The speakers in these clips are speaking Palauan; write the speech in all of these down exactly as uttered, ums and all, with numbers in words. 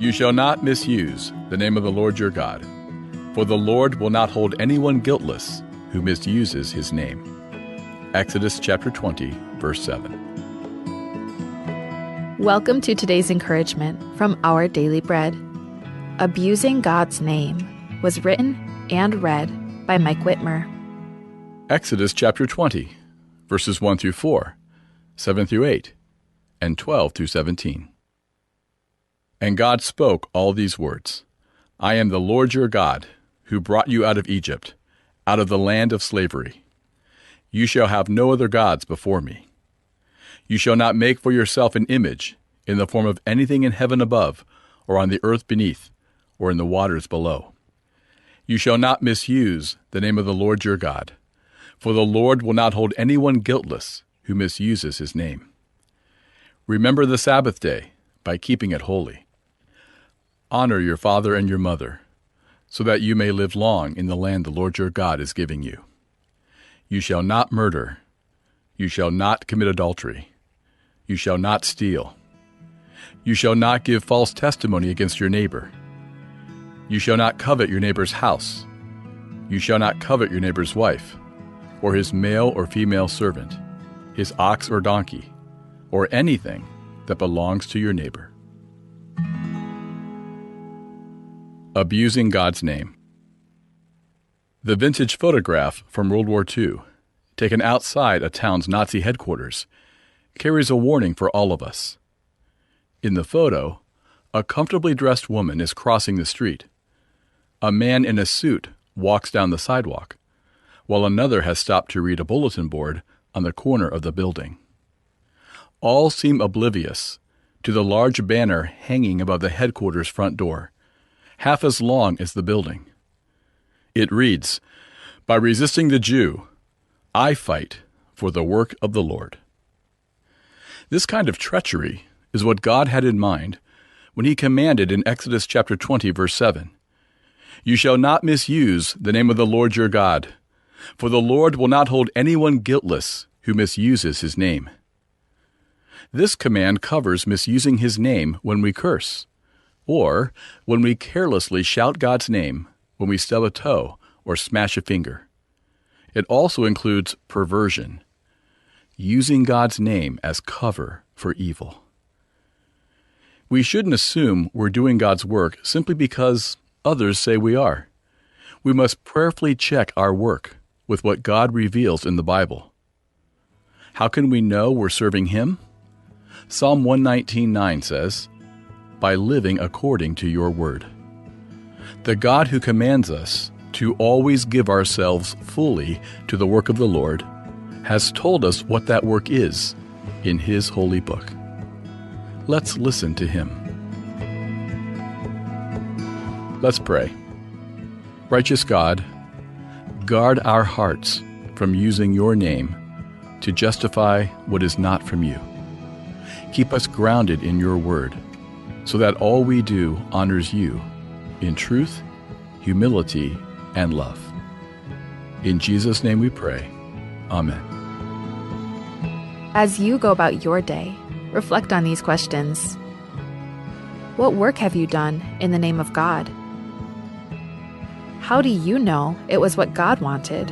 You shall not misuse the name of the Lord your God, for the Lord will not hold anyone guiltless who misuses his name. Exodus chapter twenty, verse seven. Welcome to today's encouragement from Our Daily Bread. Abusing God's Name was written and read by Mike Whitmer. Exodus chapter twenty, verses one through four, seven through eight, and twelve through seventeen. And God spoke all these words: I am the Lord your God, who brought you out of Egypt, out of the land of slavery. You shall have no other gods before me. You shall not make for yourself an image in the form of anything in heaven above, or on the earth beneath, or in the waters below. You shall not misuse the name of the Lord your God, for the Lord will not hold anyone guiltless who misuses his name. Remember the Sabbath day by keeping it holy. Honor your father and your mother, so that you may live long in the land the Lord your God is giving you. You shall not murder. You shall not commit adultery. You shall not steal. You shall not give false testimony against your neighbor. You shall not covet your neighbor's house. You shall not covet your neighbor's wife, or his male or female servant, his ox or donkey, or anything that belongs to your neighbor. Abusing God's name. The vintage photograph from World War Two, taken outside a town's Nazi headquarters, carries a warning for all of us. In the photo, a comfortably dressed woman is crossing the street. A man in a suit walks down the sidewalk, while another has stopped to read a bulletin board on the corner of the building. All seem oblivious to the large banner hanging above the headquarters front door, half as long as the building. It reads, "By resisting the Jew, I fight for the work of the Lord." This kind of treachery is what God had in mind when he commanded in Exodus chapter twenty, verse seven, "You shall not misuse the name of the Lord your God, for the Lord will not hold anyone guiltless who misuses his name." This command covers misusing his name when we curse, or when we carelessly shout God's name when we stub a toe or smash a finger. It also includes perversion, using God's name as cover for evil. We shouldn't assume we're doing God's work simply because others say we are. We must prayerfully check our work with what God reveals in the Bible. How can we know we're serving Him? Psalm one nineteen nine says, "By living according to your word." The God who commands us to always give ourselves fully to the work of the Lord has told us what that work is in His holy book. Let's listen to Him. Let's pray. Righteous God, guard our hearts from using your name to justify what is not from you. Keep us grounded in your word, so that all we do honors you in truth, humility, and love. In Jesus' name we pray. Amen. As you go about your day, reflect on these questions. What work have you done in the name of God? How do you know it was what God wanted?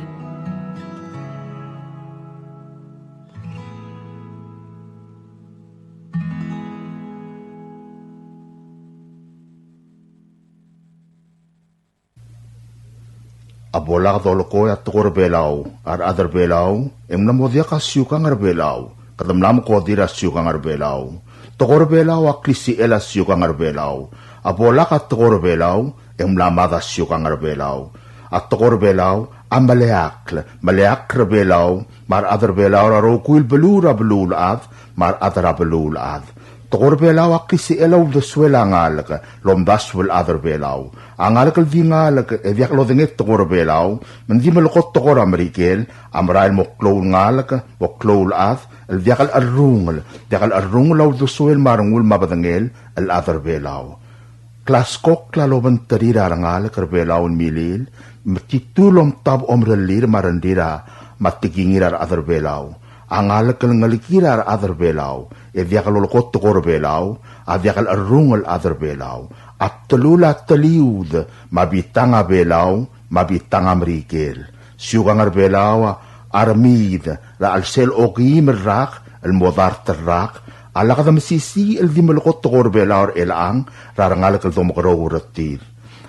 A bo lak dolekoi a tekoi er a Belau, a rechad er a Belau, e ng mla mo diak a siukang er a Belau, kede mla mekodir a siukang er a Belau. Tekoi er a Belau a klisichel a siukang er a Belau. A bo lak a tekoi er a Belau, e ng mla mad a siukang er a Belau. A tekoi er a Belau a meleakl, meleakl er a Belau, me a rechad er a Belau er a rokui el beluu er a beluulechad, me a rechad er a beluulechad. Tekoi er a Belau a klisichel a uldesuel a ngalek el omdasu el chad er a Belau. A ngalek el di ngalek e diak lodengei tekoi er a Belau, me ng di melekoi tekoi er a Merikel, a merael mo klou el ngalek, mo klou el chad, el diak el cherrungel, diak el cherrungel a uldesuel me a rengul me a bedengel el chad er a Belau. Klaskokl a lobengterir a rengalek er a Belau el milil, me titu el omtab omerellir me a rengrir a, me a tekingir a rechad er a Belau. A ngalek el ngelekir a rechad er a Belau, e diak lolekoi tekoi er a Belau, a diak el cherrungel el chad er a Belau. A bdelul a teliud, me a bitang a Belau, me a bitang a Merikel. Siukang er Belau a remiid er a chelsel okeim el rak el mo dart el rak a lak de mesisiich el di melekoi tekoi er Belau er chelechang er a rengalek el domekeroul er tir.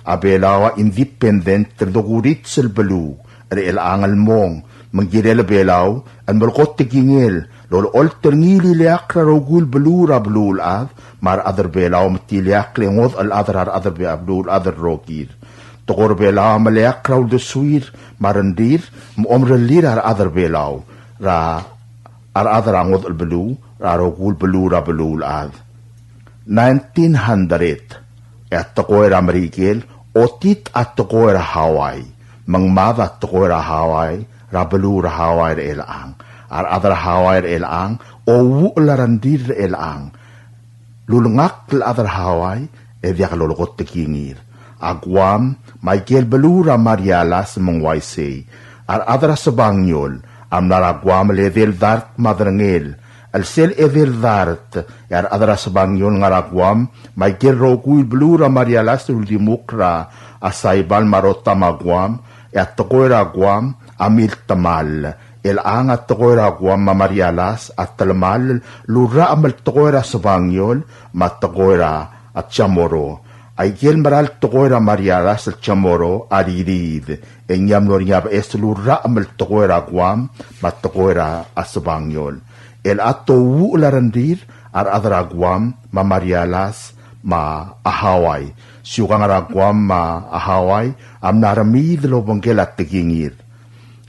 A Belau a independent el dokurits el beluu er chelechang el mong, me ng kirel a Belau el melekoi tekingel el olecholt er ngii el ileakl er a rokui el beluu er a beluulechad, me a rechad er Belau me te ileakl e ngodech el chad er a rechad er Be-, a beluulechad el rokir. Tekoi er Belau a meleakl er a uldesuir me a rengrir me a omerellir a rechad er Belau er a, a rechad er a ngodech el beluu er a rokui el beluu er a beluulechad. Nineteen hundred, e a tekoi er a Merikel, otit a tekoi er a Hawaii, me ng mad a tekoi er a Hawaii er a beluu er a Hawaii er chelechang. A rechad er a Hawaii er chelechang, ouuchel a rengrir er chelechang. Lulengakl el chad er a Hawaii, e diak lolekoi tekingir. A Guam, me aike el beluu er a Marianas me ng uaisei. A rechad er a Sebangiol a mla er a Guam el edei el dart me a derengel. El sel edei el dart, e a rechad er a Sebangiol ngar er a Guam, me aike el rokui el beluu er a Marianas el uldimukl er a Saipan me a Rota me a Guam, e a tekoi er a Guam a miltemall. Chelechang a tekoi er a Guam me a Marianas a telemall el urrachem el tekoi er a Sebangiol me a tekoi er a Chamorro. Aike el mera el tekoi er a Marianas el Chamorro a ririid, e ng mlo er ngii a beches el urrachem el tekoi er a Guam me a tekoi er a Sebangiol. Chelechang a touuchel a rengrir a rechad er a Guam me a Marianas me a Hawaii. Siukang er a Guam me a Hawaii a mla remiid el obengkel a tekingir.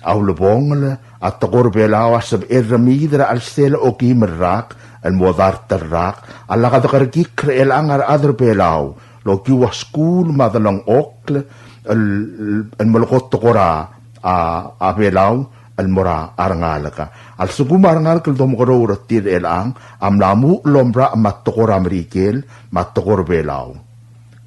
A ulebongel, a tekoi er Belau a sebechel remiid er a chelsel okeim el rak el mo dart el rak a lak dekerekikl er chelechang a rechad er Belau el okiu a skuul me a delengchokl el, el, el melekoi tekoi er a, a, a Belau el mo er a rengalek. A lsekum a rengalek el domekeroul er tir er chelechang a mla muchel el omrachem a tekoi er a Merikel me a tekoi er Belau.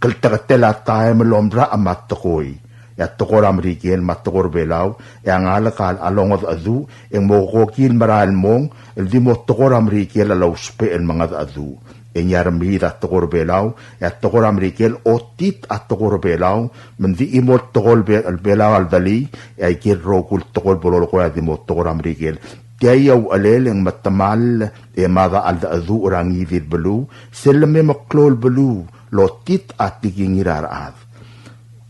Klteketel a taem el omrachem a tekoi. E a tekoi er a Merikel me a tekoi er Belau, e a ngalek a longedecheduch, e ng mo kokil merael el mong el di mo tekoi er a Merikel a lousbech el mengedecheduch. E ng remiid a tekoi er Belau, e a tekoi er a Merikel otit a tekoi er Belau, me ng di chimo el tekoi er Be-, Belau a ldulii, e aike el rokui el tekoi el bo lolekoi a di mo tekoi er a Merikel. Tia a uchelel e ng metemall e mad a cheldecheduch er a ngii di el beluu, sel leme meklou el beluu el otit a tekingir a rechad.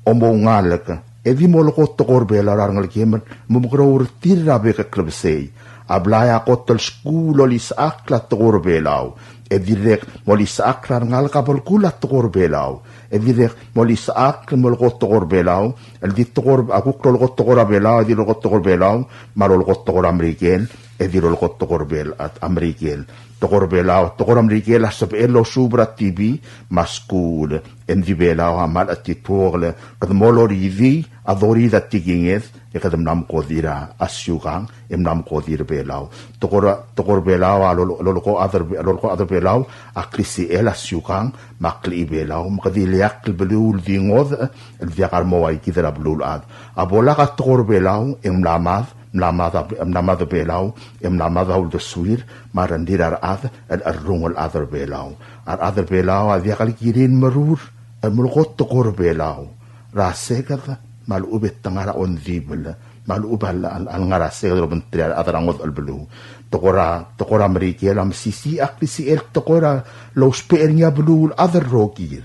Omoungalek, e di molekoi tekoi er Belau er a rengelekem el mo mekeroul er tir er a bek el klebesei. A blai a kot el skuul el olisechakl a tekoi er Belau, e dirrek molisechakl a rengalek a belkul a tekoi er Belau, e dirrek molisechakl el molekoi tekoi er Belau, el di tekoi er, a kuk lolekoi tekoi er a Belau, e di lolekoi tekoi er Belau, me a lolekoi tekoi er a Merikel, e di lolekoi tekoi er Bel-, a, a Merikel. Tekoi er Belau, tekoi er a Merikel a sebechel el osuub er a T V me a skuul, e ng di Belau a mle chetituokl, kede mo loridii a doridii a tekinged, e kede mla mekodir a siukang, e mla mekodir Belau. Tekoi er a, tekoi er Belau a lolo-, lolekoi a chad er Be-, lolekoi a chad er Belau a klisichel a siukang me a klechibelau, me kede ileakl el beluu el di ngodech el diak a remo ua kid er a beluulechad. A bo lak a tekoi er Belau e ng mla mad, mla mad a, mla mad a Belau, e mla mad a uldesuir me a rengrir a rechad el cherrungel el chad er Belau. A rechad er Belau a diak el kirir el merur el melekoi tekoi er Belau er a seked me a lechub e te ngar er a ongdibel me a lechub a le, a le, a lengar er a seked el obengterir a rechad er a ngodech el beluu. Tekoi er a, tekoi er a Merikel a mesisiich a klisichel tekoi er a lousbech er ngii a beluulechad el rokir.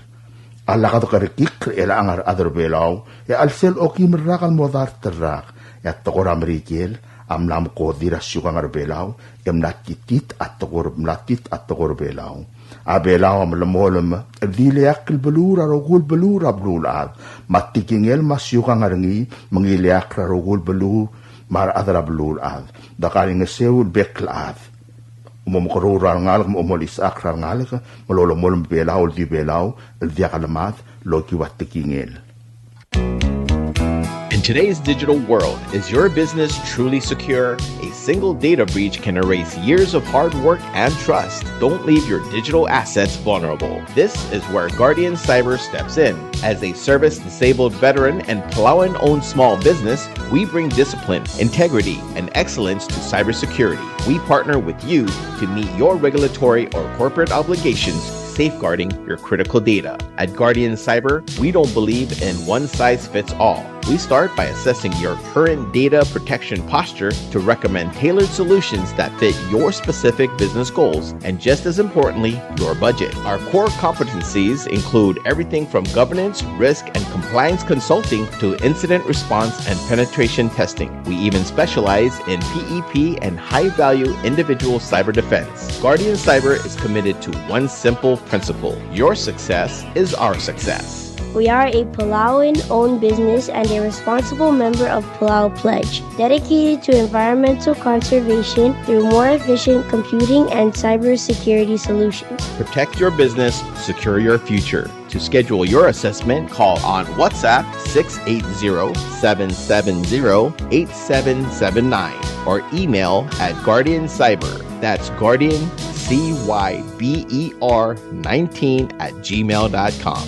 A lak dekerekikl er chelechang a rechad er Belau, e a chelsel okeim el rak el mo dart el rak, e a tekoi er a Merikel a mla mekodir a siukang er Belau, e mla titit a tekoi er, mla tit a tekoi er Belau. A Belau a melemolem el di ileakl el beluu er a rokui el beluu er a beluulechad, me a tekingel me a siukang er ngii me ng ileakl er a rokui el beluu me a rechad er a beluulechad. Dekaingeseu el bek el chad. Omomekeroul er a rengalek, me omolisechakl er a rengalek, me lolemolem Belau el di Belau el diak lemad el okiu a tekingel. In today's digital world, is your business truly secure? A single data breach can erase years of hard work and trust. Don't leave your digital assets vulnerable. This is where Guardian Cyber steps in. As a service disabled veteran and Palauan owned small business, we bring discipline, integrity, and excellence to cybersecurity. We partner with you to meet your regulatory or corporate obligations safeguarding your critical data. At Guardian Cyber, we don't believe in one size fits all. We start by assessing your current data protection posture to recommend tailored solutions that fit your specific business goals and, just as importantly, your budget. Our core competencies include everything from governance, risk, and compliance consulting to incident response and penetration testing. We even specialize in P E P and high-value individual cyber defense. Guardian Cyber is committed to one simple principle: your success is our success. We are a Palauan-owned business and a responsible member of Palau Pledge, dedicated to environmental conservation through more efficient computing and cybersecurity solutions. Protect your business, secure your future. To schedule your assessment, call on WhatsApp six eight zero, seven seven zero, eight seven seven nine or email at Guardian Cyber. That's Guardian C Y B E R nineteen at gmail dot com.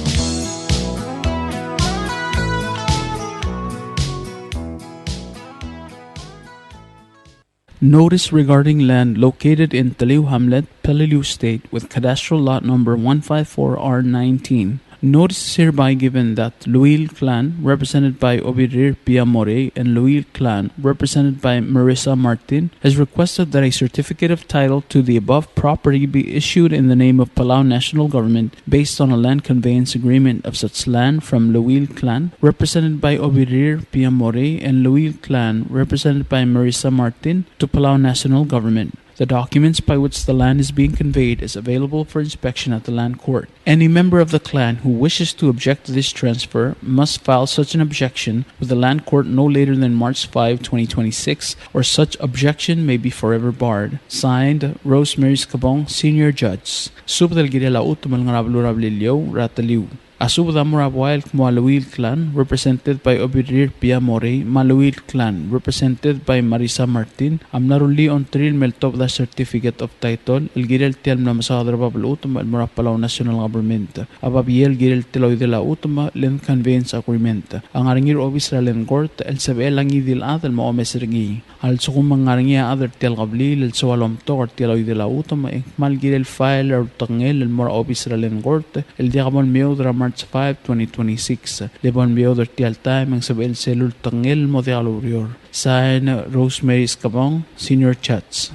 Notice regarding land located in Teliu Hamlet, Peleliu State, with cadastral lot number one five four R nineteen. Notice is hereby given that Luil Clan, represented by Obirir Pia Morei, and Luil Clan, represented by Marissa Martin, has requested that a certificate of title to the above property be issued in the name of Palau National Government based on a land conveyance agreement of such land from Luil Clan, represented by Obirir Pia Morei, and Luil Clan, represented by Marissa Martin, to Palau National Government. The documents by which the land is being conveyed is available for inspection at the Land Court. Any member of the clan who wishes to object to this transfer must file such an objection with the Land Court no later than March five, twenty twenty-six, or such objection may be forever barred. Signed, Rosemary Skebong, Senior Judge. Subed el kirel a chutem el ngar er a beluu er a Beliliou er a Teliu. A subed a mo er a buai el kmo a Luil Clan, represented by Obirir Pia Morei, me a Luil Clan, represented by Marissa Martin, a mla rullii a ongtir el me ltobed a certificate of title el kirel tia el mla mesaod er a bab el chutem el mo er a Palau National Government. A babier el kirel tia el oidel a chutem, land conveyance agreement, a ngar er ngii er a obis er a Land Court el sebechel a ngii di el chad el mo omes er ngii. A lsekum ng ngar er ngii a chad er tia el kebliil el soal omtok er tia el oidel a chutem, e ng kmal kirel file er a ultekngel el mo er a obis er a Land Court el diak bo lemeoud er a March five, twenty twenty-six. Le bo lemeoud er tia el taem e ng sebechel sel ultekngel el mo diak loureor. Sign, Rosemary Skebong, Senior Judge.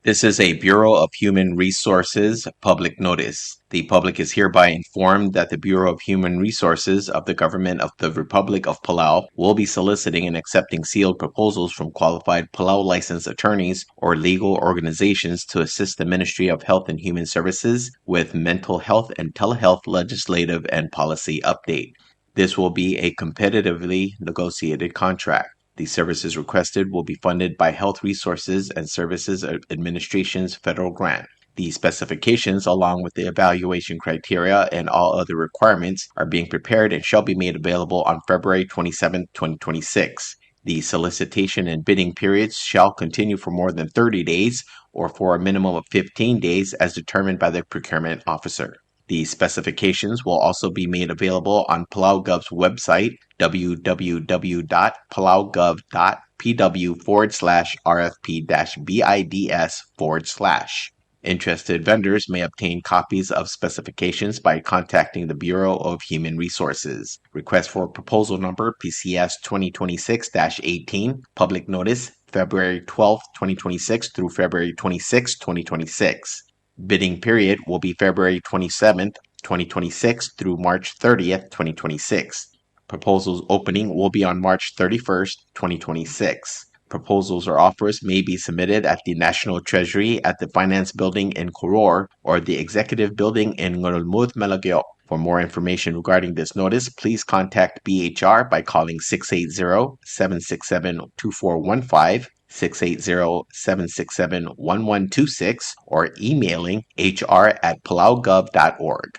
This is a Bureau of Human Resources public notice. The public is hereby informed that the Bureau of Human Resources of the Government of the Republic of Palau will be soliciting and accepting sealed proposals from qualified Palau licensed attorneys or legal organizations to assist the Ministry of Health and Human Services with mental health and telehealth legislative and policy update. This will be a competitively negotiated contract. The services requested will be funded by Health Resources and Services Ad-, Administration's federal grant. The specifications, along with the evaluation criteria and all other requirements, are being prepared and shall be made available on February twenty-seventh, twenty twenty-six. The solicitation and bidding periods shall continue for more than thirty days or for a minimum of fifteen days as determined by the procurement officer. The specifications will also be made available on PalauGov's website, w w w dot palaugov dot p w forward slash r f p dash b i d s forward slash. Interested vendors may obtain copies of specifications by contacting the Bureau of Human Resources. Request for proposal number P C S twenty twenty-six dash eighteen, public notice, February twelfth, twenty twenty-six through February twenty-sixth, twenty twenty-six. Bidding period will be February twenty-seventh, twenty twenty-six through March thirtieth, twenty twenty-six. Proposals opening will be on March thirty-first, twenty twenty-six. Proposals or offers may be submitted at the National Treasury at the Finance Building in Koror or the Executive Building in Ngerulmud, Melekeok. For more information regarding this notice, please contact B H R by calling six eight zero, seven six seven, two four one five, six eight zero, seven six seven, one one two six, or emailing h r at palaugov dot org.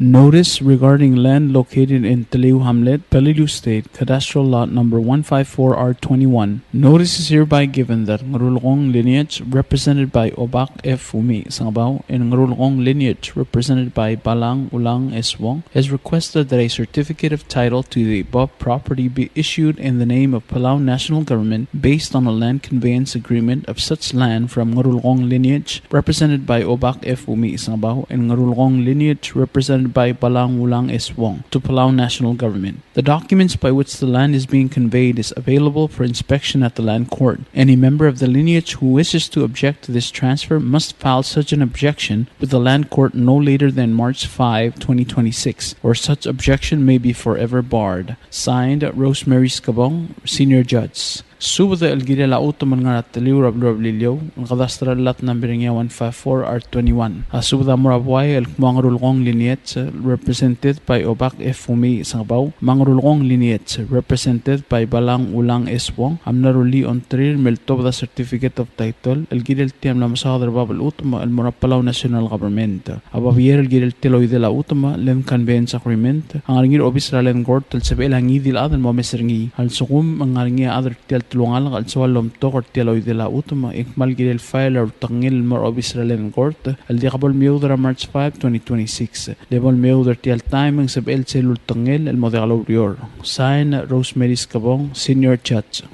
Notice regarding land located in Teliu Hamlet, Peleliu State, Cadastral Lot Number one five four R twenty-one. Notice is hereby given that Ngerulgong lineage, represented by Obak F. Umi Sangabau, and Ngerulgong lineage, represented by Balang Ulang S. Wong, has requested that a certificate of title to the above property be issued in the name of Palau National Government based on a land conveyance agreement of such land from Ngerulgong lineage, represented by Obak F. Umi Sangabau, and Ngerulgong lineage, represented by Balang Ulang S. Wong, to Palau National Government. The documents by which the land is being conveyed is available for inspection at the Land Court. Any member of the lineage who wishes to object to this transfer must file such an objection with the Land Court no later than March five, twenty twenty-six, or such objection may be forever barred. Signed, Rosemary Skebong, Senior Judge. Subed el kirel a chutem el ngar er a Teliu er a beluu er a Beliliou, el cadastral lot number one five four R twenty-one. A subed a mo er a buai el kmo a Ngerulgong lineage, represented by Obak F. Umi Sangabau, me a Ngerulgong lineage, represented by Balang Ulang S. Wong, a mla rullii a ongtir me ltobed a certificate of title el kirel tia el mla mesaod er a bab el chutem el mo er a Palau National Government. A babier el kirel tia el oidel a chutem, land conveyance agreement, a ngar er ngii er a obis er a Land Court el sebechel a ngii di el chad el mo omes er ngii. A lsekum e ng ngar er ngii a chad er tia el telungalek el soal el omtok er tia el oidel a chutem, e ng kmal kirel file a ultekngel el mo er a obis er a Land Court el diak bo lemeoud er a March five, twenty twenty-six. Le bo lemeoud er tia el taem e ng sebechel sel ultekngel el mo diak loureor. Sign, Rosemary Skebong, Senior Judge.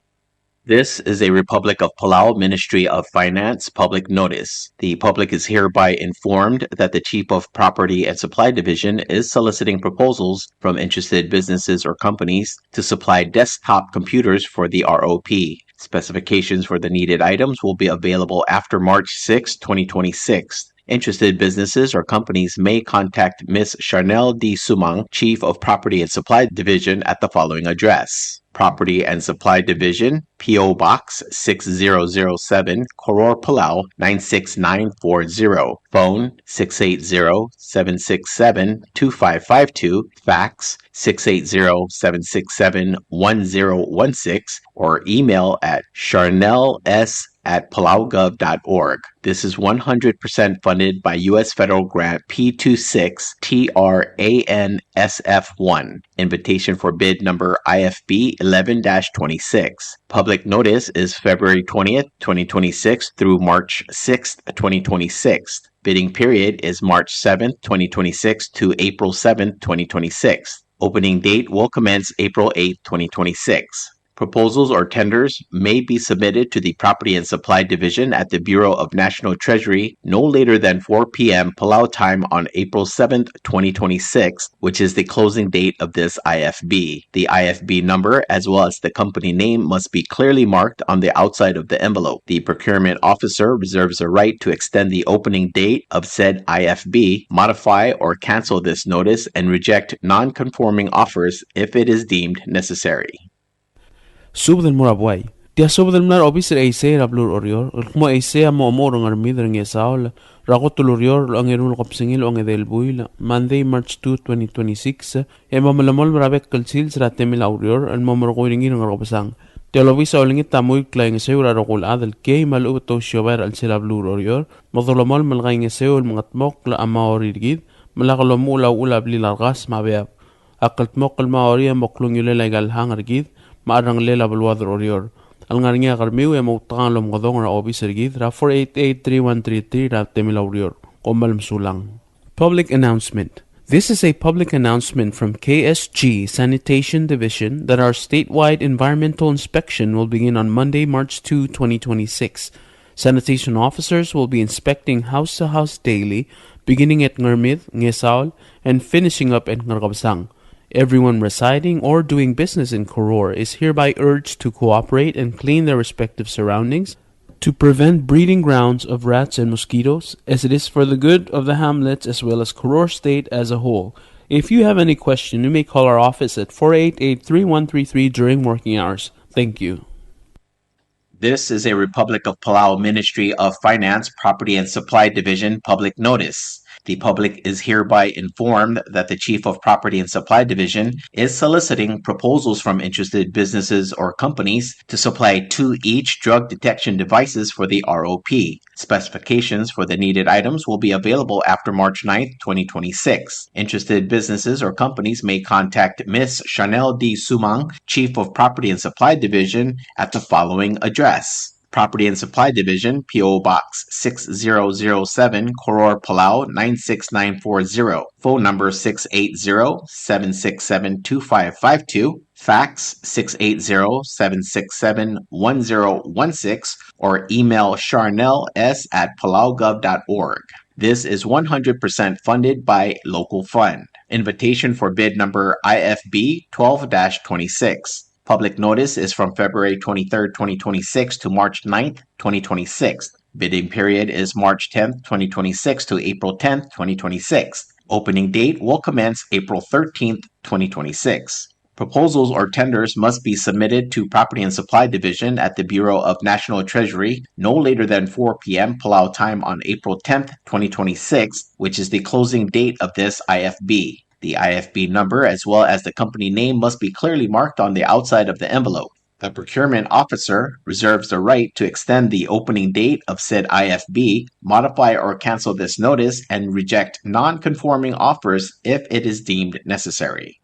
This is a Republic of Palau Ministry of Finance public notice. The public is hereby informed that the Chief of Property and Supply Division is soliciting proposals from interested businesses or companies to supply desktop computers for the R O P. Specifications for the needed items will be available after March sixth, twenty twenty-six. Interested businesses or companies may contact Miss Charnel D. Sumang, Chief of Property and Supply Division, at the following address: Property and Supply Division, P O Box six zero zero seven, Koror, Palau nine six nine four zero. Phone six eight zero, seven six seven, two five five two. Fax six eight zero, seven six seven, one zero one six, or email at charnels at palaugov dot org. This is one hundred percent funded by U S Federal Grant P two six T R A N S F one, invitation for bid number I F B eleven dash twenty-six. Public notice is February twentieth, twenty twenty-six through March sixth, twenty twenty-six. Bidding period is March seventh, twenty twenty-six to April seventh, twenty twenty-six. Opening date will commence April eighth, twenty twenty-six. Proposals or tenders may be submitted to the Property and Supply Division at the Bureau of National Treasury no later than four p.m. Palau time on April seventh, twenty twenty-six, which is the closing date of this I F B. The I F B number, as well as the company name, must be clearly marked on the outside of the envelope. The procurement officer reserves a right to extend the opening date of said I F B, modify or cancel this notice, and reject non-conforming offers if it is deemed necessary. Subed el mo er a buai. Tia subed el mla er a obis er a Eisei er a beluu er Oreor el kmo a Eisei a mo omuchel er a Ngermid er a Ngesaol er a kot el ureor el ongeru el kebesengil a ongedei el buil, Monday, March two, twenty twenty-six, e mo melemolem er a bek el sils er a temel a ureor el mo merekui er ngii er a Ngerkebesang. Tia el obis a olengit a mo ikel a ingeseu er a rokui el chad el kiei me a lechub e te ousiobai er a chelsel a beluu er Oreor me dolemolem el kaingeseu el mengetmokl a Maori er kid me lak lomuchel a uchul a blil a rekas me a beab. A kldmokl el Maori a mo klungiolel aika el hang er kid me a cherrengelel a beluad er Oreor. A lengar er ngii a kermiu e moutekangel el omekedong er a obis er kid er a four eight eight three one three three er a temel a ureor. Kom kmal mesulang. Public announcement. This is a public announcement from K S G Sanitation Division that our statewide environmental inspection will begin on Monday, March two, twenty twenty-six. Sanitation officers will be inspecting house to house daily, beginning at Ngermid, Ngesaol, and finishing up at Ngerkebesang. Everyone residing or doing business in Koror is hereby urged to cooperate and clean their respective surroundings to prevent breeding grounds of rats and mosquitoes, as it is for the good of the hamlets as well as Koror State as a whole. If you have any question, you may call our office at four eight eight three one three three during working hours. Thank you. This is a Republic of Palau Ministry of Finance, Property and Supply Division public notice. The public is hereby informed that the Chief of Property and Supply Division is soliciting proposals from interested businesses or companies to supply two each drug detection devices for the R O P. Specifications for the needed items will be available after March ninth, twenty twenty-six. Interested businesses or companies may contact Miss Chanel D. Sumang, Chief of Property and Supply Division, at the following address: Property and Supply Division, P O Box six zero zero seven, Koror, Palau nine six nine four zero. Phone number six eight zero, seven six seven, two five five two. Fax six eight zero, seven six seven, one zero one six, or email charnels at palaugov dot org. This is one hundred percent funded by local fund. Invitation for bid number I F B twelve dash twenty-six. Public notice is from February twenty-third, twenty twenty-six to March ninth, twenty twenty-six. Bidding period is March tenth, twenty twenty-six to April tenth, twenty twenty-six. Opening date will commence April thirteenth, twenty twenty-six. Proposals or tenders must be submitted to Property and Supply Division at the Bureau of National Treasury no later than four p m Palau time on April tenth, twenty twenty-six, which is the closing date of this I F B. The I F B number, as well as the company name, must be clearly marked on the outside of the envelope. The procurement officer reserves the right to extend the opening date of said I F B, modify or cancel this notice, and reject non-conforming offers if it is deemed necessary.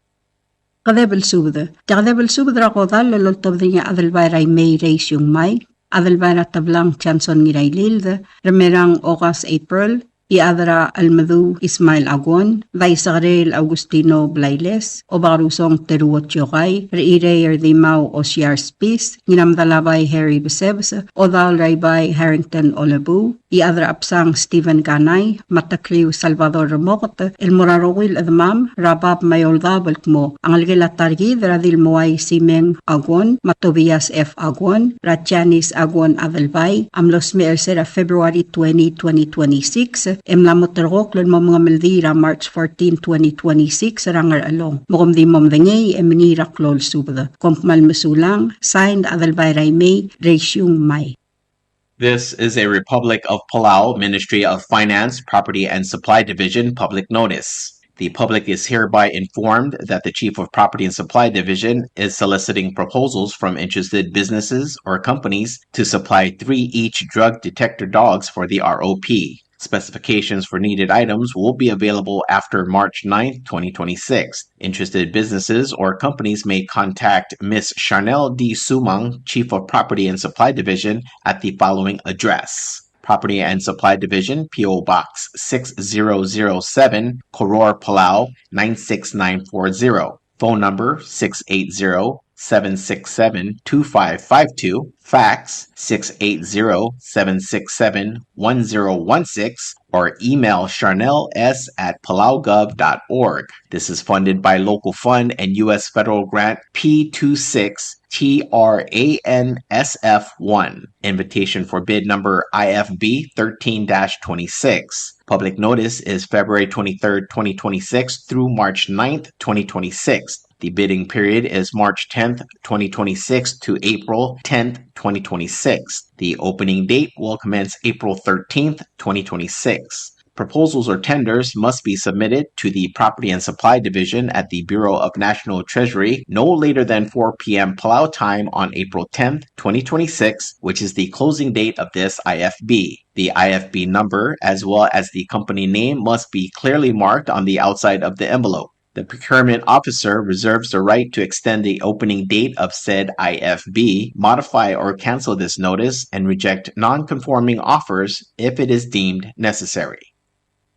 Kedeb el subed. Tia kedeb el subed er a kodall el oltobed er ngii a Adelbai er a Imei Reisiungmai, Adelbai er a Teblang Johnson Ngirailild, Remerang August April, Iechad er a Chelmeduu Ismael Aguon, Daisekerel Augustino Blailes, Obakerusong Teruo Tiokai, Rechirei er Dimau Osiar Spis, Ngiramedalabai Harry Besebes, Odaol er a Ibai Harrington Olebuu, Iechad er a Chebsang Stephen Kanai, me a Tekriu Salvador Remoket, el mo er a rokui el chedemam er a bab me a eou el daob el kmo a ngelekel a ta er kid er a Dilmoai Simeng Aguon, me a Tobias F. Aguon, er a Janice Aguon Adelbai, a mlo smecher er se er a February twenty, twenty twenty-six, e mla mo terrekokl el mo mengemeldiil er a March fourteen, twenty twenty-six, er a Ngerchelong. Me kom di mo medengei e mengiil er a klou el subed. Kom kmal mesulang, signed, Adelbai er a Imei Reisiungmai. This is a Republic of Palau Ministry of Finance, Property and Supply Division public notice. The public is hereby informed that the Chief of Property and Supply Division is soliciting proposals from interested businesses or companies to supply three each drug detector dogs for the R O P. Specifications for needed items will be available after March ninth, twenty twenty-six. Interested businesses or companies may contact Miss Charnel D. Sumang, Chief of Property and Supply Division, at the following address: Property and Supply Division, P O Box six zero zero seven, Koror, Palau nine six nine four zero. Phone number six eight zero, seven six seven, two five five two. Fax six eight zero, seven six seven, one zero one six, or email charnels at palaugov dot org. This is funded by local fund and U S federal grant P two six T R A N S F one. Invitation for bid number I F B thirteen dash twenty-six. Public notice is February twenty-third, twenty twenty-six through March ninth, twenty twenty-six. The bidding period is March tenth, twenty twenty-six to April tenth, twenty twenty-six. The opening date will commence April thirteenth, twenty twenty-six. Proposals or tenders must be submitted to the Property and Supply Division at the Bureau of National Treasury no later than four p.m. Palau time on April tenth, twenty twenty-six, which is the closing date of this I F B. The I F B number, as well as the company name, must be clearly marked on the outside of the envelope. The procurement officer reserves the right to extend the opening date of said I F B, modify or cancel this notice, and reject non-conforming offers if it is deemed necessary.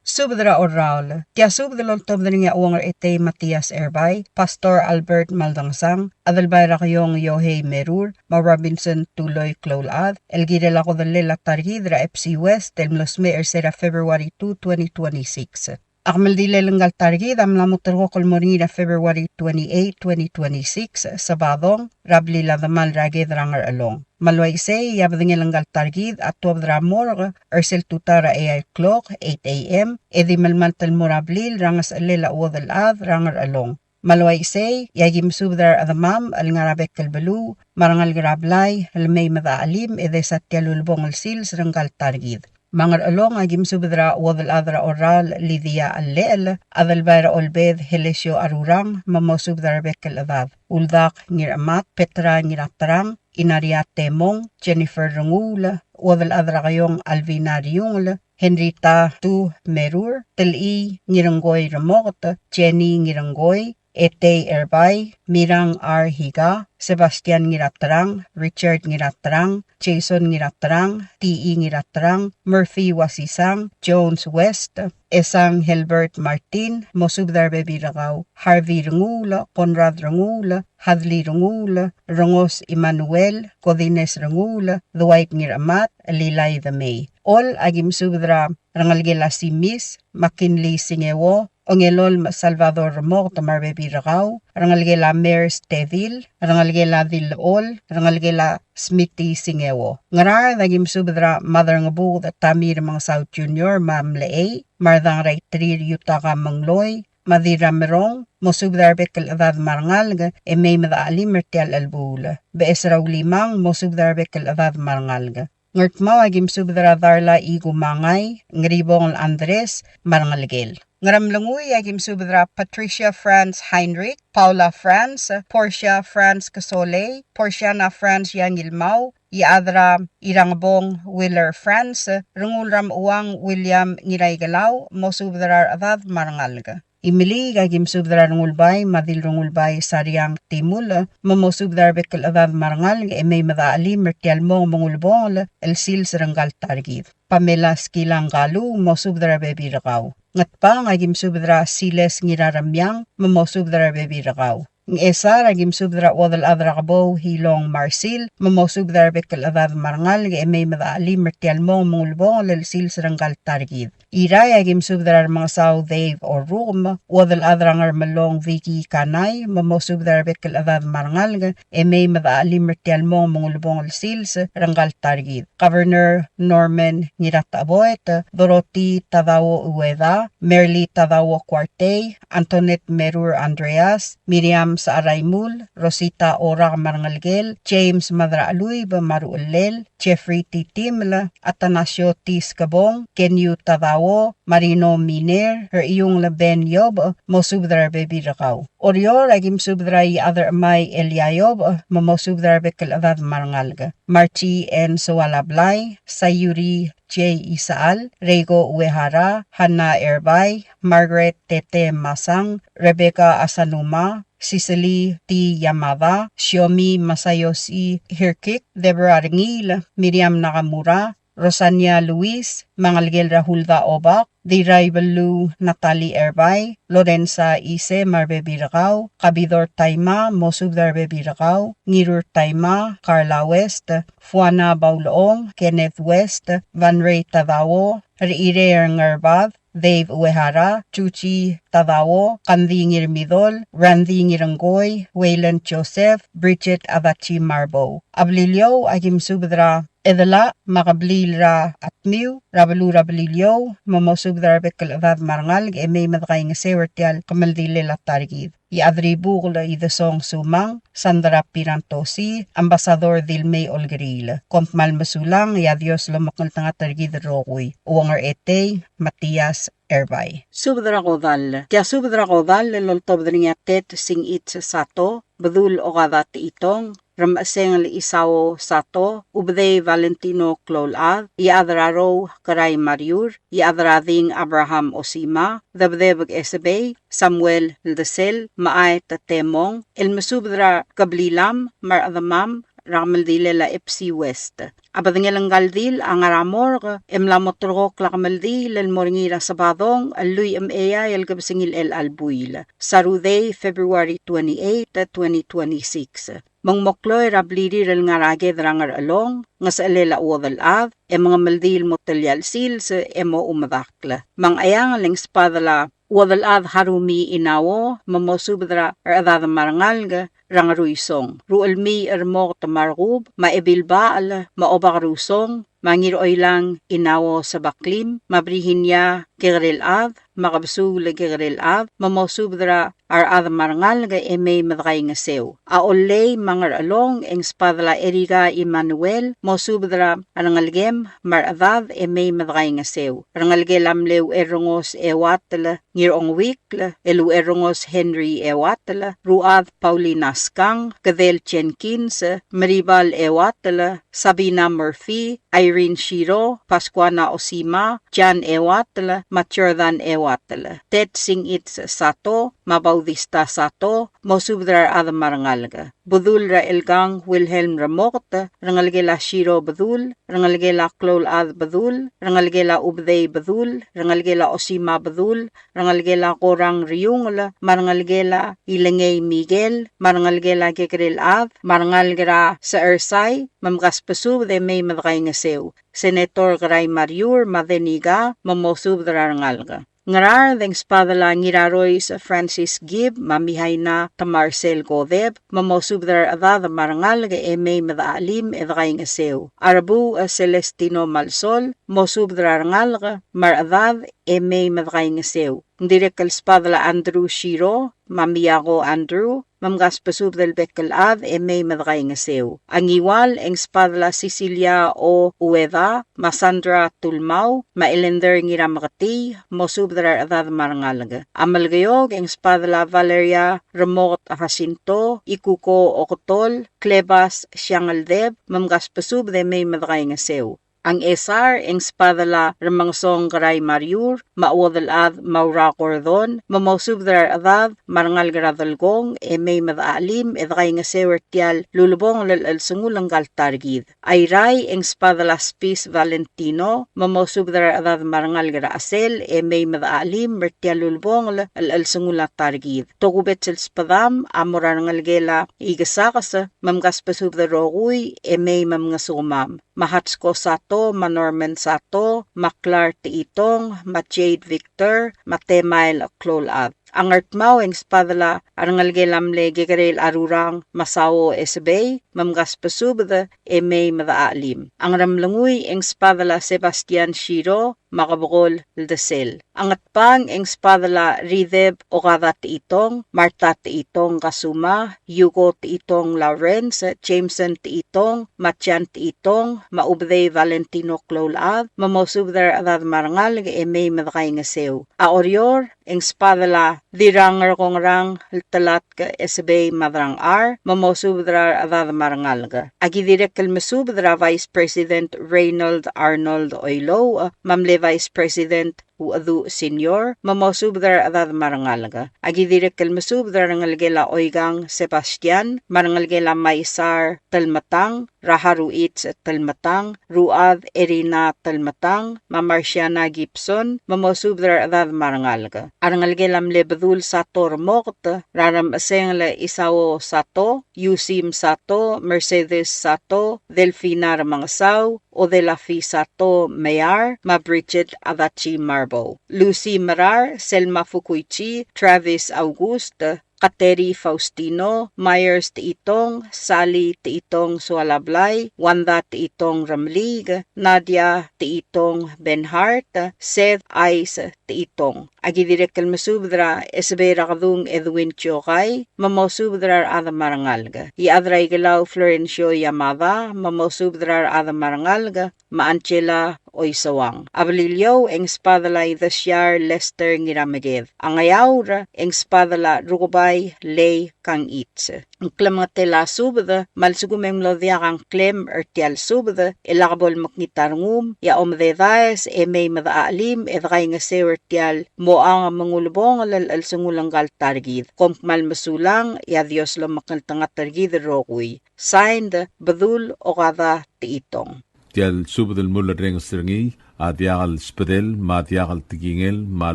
Subed er a Orraol. Tia subed el oltobed er ngii a Uong er Etei Matias Erbai, Pastor Albert Maldangesang, Adelbai er a Kiong Yohei Merur, me a Robinson Tuloi Kloulchad, el kirel a kodellel a ta er kid er a F C West el mlo smecher er se er a February two, twenty twenty-six. A kemeldilel ngka el ta er kid a mla mo terrekokl el mo er ngii er a February twenty-eight, twenty twenty-six, Sabadong, er a blil a demal er a Ked er a Ngerchelong. Me a le uaisei e a bedengel ngka el ta er kid a tuobed er a morgue er sel tutau er a eai el klok, eight a.m., e di melemalt el mo er a blil er a Ngesechelel a Uodelchad er a Ngerchelong. Me a le uaisei e a ki mesubed er a rechedemam el ngar er a bek el beluu me a rengalek er a blai el mei me de chelim e desa tia el ulebongel el sils er ngka el ta er kid. Me a Ngerchelong a ki mesubed er a Uodelchad er a Orral Lydia Llechel, Adelbai er a Olbed Helesio Arurang, me mosubed er a rebek el chedad. Uldak Ngiramat, Petra Ngiraterang, Inaria Temong, Jennifer Renguul, Uodelchad er a Keiong Alvina Riungel, Henrietta Tu Merur, Telii Ngirengkoi Remoket, Jenny Ngirengkoi, Etei Erbai, Mirang R. Higa, Sebastian Ngiraterang, Richard Ngiraterang, Jason Ngiraterang, T E Ngiraterang, Murphy Wasisang, Jones West, Esang Helbert Martin, mosubed er a rebebil er kau, Harvey Renguul, Conrad Renguul, Hadley Renguul, Rengos Emmanuel, Godines Renguul, Dwight Ngiramat, Lilai Demei. Chol a ki mesubed er a rengelekel a Simis, McKinley Singeo, Ongelolem Salvador Remoket me a rebebil er kau, rengelekel a Mers Tedil, rengelekel a Dil Chol, rengelekel a Smithy Singeo. Ngaraard a ki mesubed er a Madrengebuked Tamir Mengesau Junior me a Mlechei, me a Rdang er a Iterir Yutaka Mengloi, me a Dirramerong, mosubed er a rebek el chedad me a rengalek, e mei me dechelim er tia el chelebuul. Beches er a Ulimang, mosubed er a rebek el chedad me a rengalek. Ngardmau a ki mesubed er a Darla Ikumangai, Ngeribongel Andres, me a rengelekel. Ngeremlengui a ki mesubed er a Patricia Franz Heinrich, Paula Franz, Portia Franz Kesolei, Portiana Franz Yangilmau, Iechad er a Irangebong Wheeler Franz, Rengul er a Mechuang William Ngiraikelau, mosubed er a rechedad me a rengalek. Imeliik a ki mesubed er a Rengulbai me a Dil Rengulbai Sariang Timul, me mosubed er a rebek el chedad me a rengalek e mei me dechelim er tia el mong me ng ulebongel el sils er ngka el ta er kid. Pamela Skilang Kalu, mosubed er a rebebil er kau. Ngatpang a ki mesubed er a Siles Ngiraremiang, me mosubed er a rebebil er kau. Ngchesar a ki mesubed er a Uodelchad er a Kebou Hilong Marsil, me mosubed er a rebek el chedad me a rengalek e mei me dechelim er tia el mong me ng ulebongel el sils er ngka el ta er kid. Irrai a ki mesubed er a Remengesau Dave Orrukem, Uodelchad er a Ngermelong Vicky Kanai, me mosubed er a rebek el chedad me a rengalek e mei me dechelim er tia el mong me ng ulebongel el sils er ngka el ta er kid. Governor Norman Ngiratecheboet, Dorothy Tadao Ueda, Merly Tadao Kuartei, Antoinette Merur Andreas, Miriam Secharaimul, Rosita Orak me a rengelekel, James Madracheluib me a ruchellel, Jeffrey Titiml, Atanasio Tiskebong, Kenyu Tadao, Marino Miner, Rechiungl Ben Yobech, mosubed er a rebebil er kau. Oreor a ki mesubed er a Iechad er a Chemai Elia Yobech, me mosubed er a rebek el chedad me a rengalek. Marchi N. Soalablai, Sayuri J. Isechal, Reiko Uehara, Hannah Erbai, Margaret Tete Masang, Rebecca Asanuma, Cicely T. Yamada, Shiomi Masayoshi Hirkik, Deborah Rengiil, Miriam Nakamura, Rosania Luis, me a ngelekel er a Hulda Obak, Dirraibeluu Natalie Erbai, Lorenza Ise me a rebebil er kau, Kabidor Taima, mosubed er a rebebil er kau, Ngirur Taima, Carla West, Fuana Baulechong, Kenneth West, Van Ray Tadao, Rechirei er Ngerbad, Dave Uehara, Chuchi Tadao, Kandi Ngirmidol, Randy Ngirengkoi, Wayland Joseph, Bridget Adachi Marbou. A Beliliou a ki mesubed er a Edelach me a kebliil er a Tmiu er a beluu er a Beliliou, me mosubed er a rebek el chedad me a rengalek e mei me dekaingeseu er tia el kemeldilel a ta er kid. Iechad er a Ibukel Idesong Sumang, Sandra Pierantozzi, Ambassador Dilmei Olkeriil. Kom kmal mesulang, e a Dios lomekngeltengat er kid el rokui. Uong er a Etei, Matias Erbai. Subed er a kodall. Tia subed er a kodall el oltobed er ngii a Ted Singich Sato, Bedul Okada Techitong, Remechesengel Isao Sato, Ubedei Valentino Kloulechad, Iechad er a Rou Kerai Mariur, Iechad er a Ding Abraham Osima, Debdebek Esebei, Samuel Ldesel, Mechai Tetemong, el mesubed er a keblilam me a rechedemam er a kemeldilel a F C West. A bedengel ngka el dil a ngar er a morgue e mla mo terrekokl a kemeldiil el mo er ngii er a Sebadong el lluich me a eai el kebesengil er chelecha el buil. Sarudei, February twenty-eight, twenty twenty-six. Me ng mo kloi er a blirir el ngar er a ked er a Ngerchelong, Ngesechelel a Uodelchad, e mengemeldiil el mo telia el sils e mo omedakl. Me a Ngcheangel e ng sbadel a Uodelchad Harumi Inao, me mosubed er a rechedad me a rengalek er a Ngeruisong. Ruchelmiich er Mokt me a Rekub, me a Ebil Bachel, me a Obak Rusong, me a Ngiroilang Inao Sebaklim, me a Brihinia Kekerelchad, me a Kebesuul Kekerelchad, me mosubed er a rechad me a rengalek e mei me dekaingeseu. A Ollei me a Ngerchelong e ng sbadel a Erika Emmanuel, mosubed er a rengelekem me a rechedad e mei me dekaingeseu. Rengelekel a mle Ucherrengos Euatel, Ngirongwikl, el Ucherrengos Henry Euatel, Ruad Paulina Skang, Kedel Jenkins, Meribal Euatel, Sabina Murphy, Irene Shiro, Pascuana Osima, Jan Euatel, me a Jordan Euatel, Ted Singich Sato, me a Bautista Sato, mosubed er a rechad me a rengalek. Bedul er a Elkang Wilhelm Remoket, rengelekel a Shiro Bedul, rengelekel a Kloulchad Bedul, rengelekel a Ubedei Bedul, rengelekel a Osima Bedul, rengelekel a Korang Riungel, me a rengelekel a Ilengei Miguel, me a rengelekel a Kekerelchad, me a rengalek er a Sechersai, me mkasbesubed e mei me dekaingeseu. Senator Kerai Mariur, me a Denika, me mosubed er a rengalek. Ngaraard e ng sbadel a Ngirarois Francis Gibb, me a Mihaina Temarsel Kodeb, me mosubed er a rechedad me a rengalek e mei me dechachelim e dekaingeseu. A Rebuuch Celestino Malsol, mosubed er a rengalek me a rechedad e mei me dekaingeseu. Ng dirrek el sbadel a Andrew Shiro, me a Miyako Andrew, me mkasbesubed el bek el chad e mei me dekaingeseu. A Ngiwal e ng sbadel a Cecilia O. Ueda, me a Sandra Tulmau, me a Elender Ngirameketii, mosubed er a rechedad me a rengalek. A Melekeok e ng sbadel a Valeria Remoket Jacinto, Ikuko Oketol, Klebas Siangeldeb, me mkasbesubed e mei me dekaingeseu. A Ngchesar e ng sbadel a Remengesong Kerai Mariur, me a Uodelchad Maura Gordon, me mosubed er a rechedad me a rengalek er a Delkong e mei me dechachelim e dekaingeseu er tia el ulebongel el chelsengul ngka el ta er kid. A Irrai e ng sbadel a Spis Valentino, me mosubed er a rechedad me a rengalek er a Chesel e mei me dechachelim er tia el ulebongel el chelsengul a ta er kid. Tokubets el sbedam a mo er a rengelekel a Ikesakes, me mkasbesubed el rokui e mei me mngesukemam. Me a Hatsko Sato, me a Norman Sato, me a Clark Techitong, me a Jade Victor, me a Temael Kloulchad. A Ngardmau e ng sbadel a rengelekel a mle Kekerel Arurang, me a Sao Esebei, me mkasbesubed e mei me dechachelim. A Ngeremlengui e ng sbadel a Sebastian Shiro, me a Kebekol Ldesel. A Ngatpang e ng sbadel a Rideb Okada Techitong, Martha Techitong Kasuma, Yuko Techitong Lawrence, Jameson Techitong, me a Jan Techitong, me a Ubedei Valentino Kloulchad, me mosubed er a rechedad me a rengalek e mei me dekaingeseu. A Oreor e ng sbadel a Dirrang er a Kongerang el Telatk Esebei Madrangchar, me mosubed er a rechedad me a rengalek. A ki dirrek el mesubed er a Vice President Raynold Arnold Oilouch, me a mle Vice President Ucheduch Senior, me mosubed er a rechedad me a rengalek. A ki dirrek el mesubed er a rengelekel a Oikang Sebastian, me a rengelekel a Maisar Telmetang, er a Haruich Telmetang, Ruad Erina Telmetang, me a Marciana Gibson, me mosubed er a rechedad me a rengalek. A rengelekel a mle Bedul Sato Remoket, er a Remesengel Isao Sato, Yusim Sato, Mercedes Sato, Delfina Remengesau, Odelafi Sato Mear, me a Bridget Adachi Marbo. Lucy Merar, Selma Fukuichi, Travis August, Kateri Faustino, Myers Techitong, Sally Techitong Sualablai, Wanda Techitong Remeliik, Nadia Techitong Benhart, Seth Ice Techitong. A ki dirrek el mesubed er a Esebei er a Kedung Edwin Chiokai, me mosubed er a rechad me a rengalek. Iechad er a Ikelau Florencio Yamada, me mosubed er a rechad me a rengalek, me a Angela Oisouang. A Beliliou e ng sbadel a Idesiar Lester Ngirameked. A Ngeaur e ng sbadel a Rukebai Lei Kangichi. Ng klemengetel a subed, me a lsekum e ng mlo diak a ngklem er tia el subed, e lak bo lemekngit a rengum, e a omededaes e mei me dechachelim e dekaingeseu er tia el mochang me ng ulebongel el chelsengul ngka el ta er kid. Kom kmal mesulang, e a Dios lomekngeltengat er kid el rokui. Signed, Bedul Okada Techitong. Tia el subed el mulerrenges er ngii a diak el sbedel me a diak el tekingel me a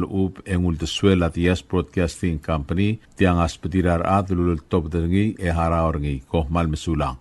lechub e ng uldesuel a Diaz Broadcasting Company, tiang a sbedir a rechad el uleltobed er ngii e harau er ngii. Kom kmal mesulang.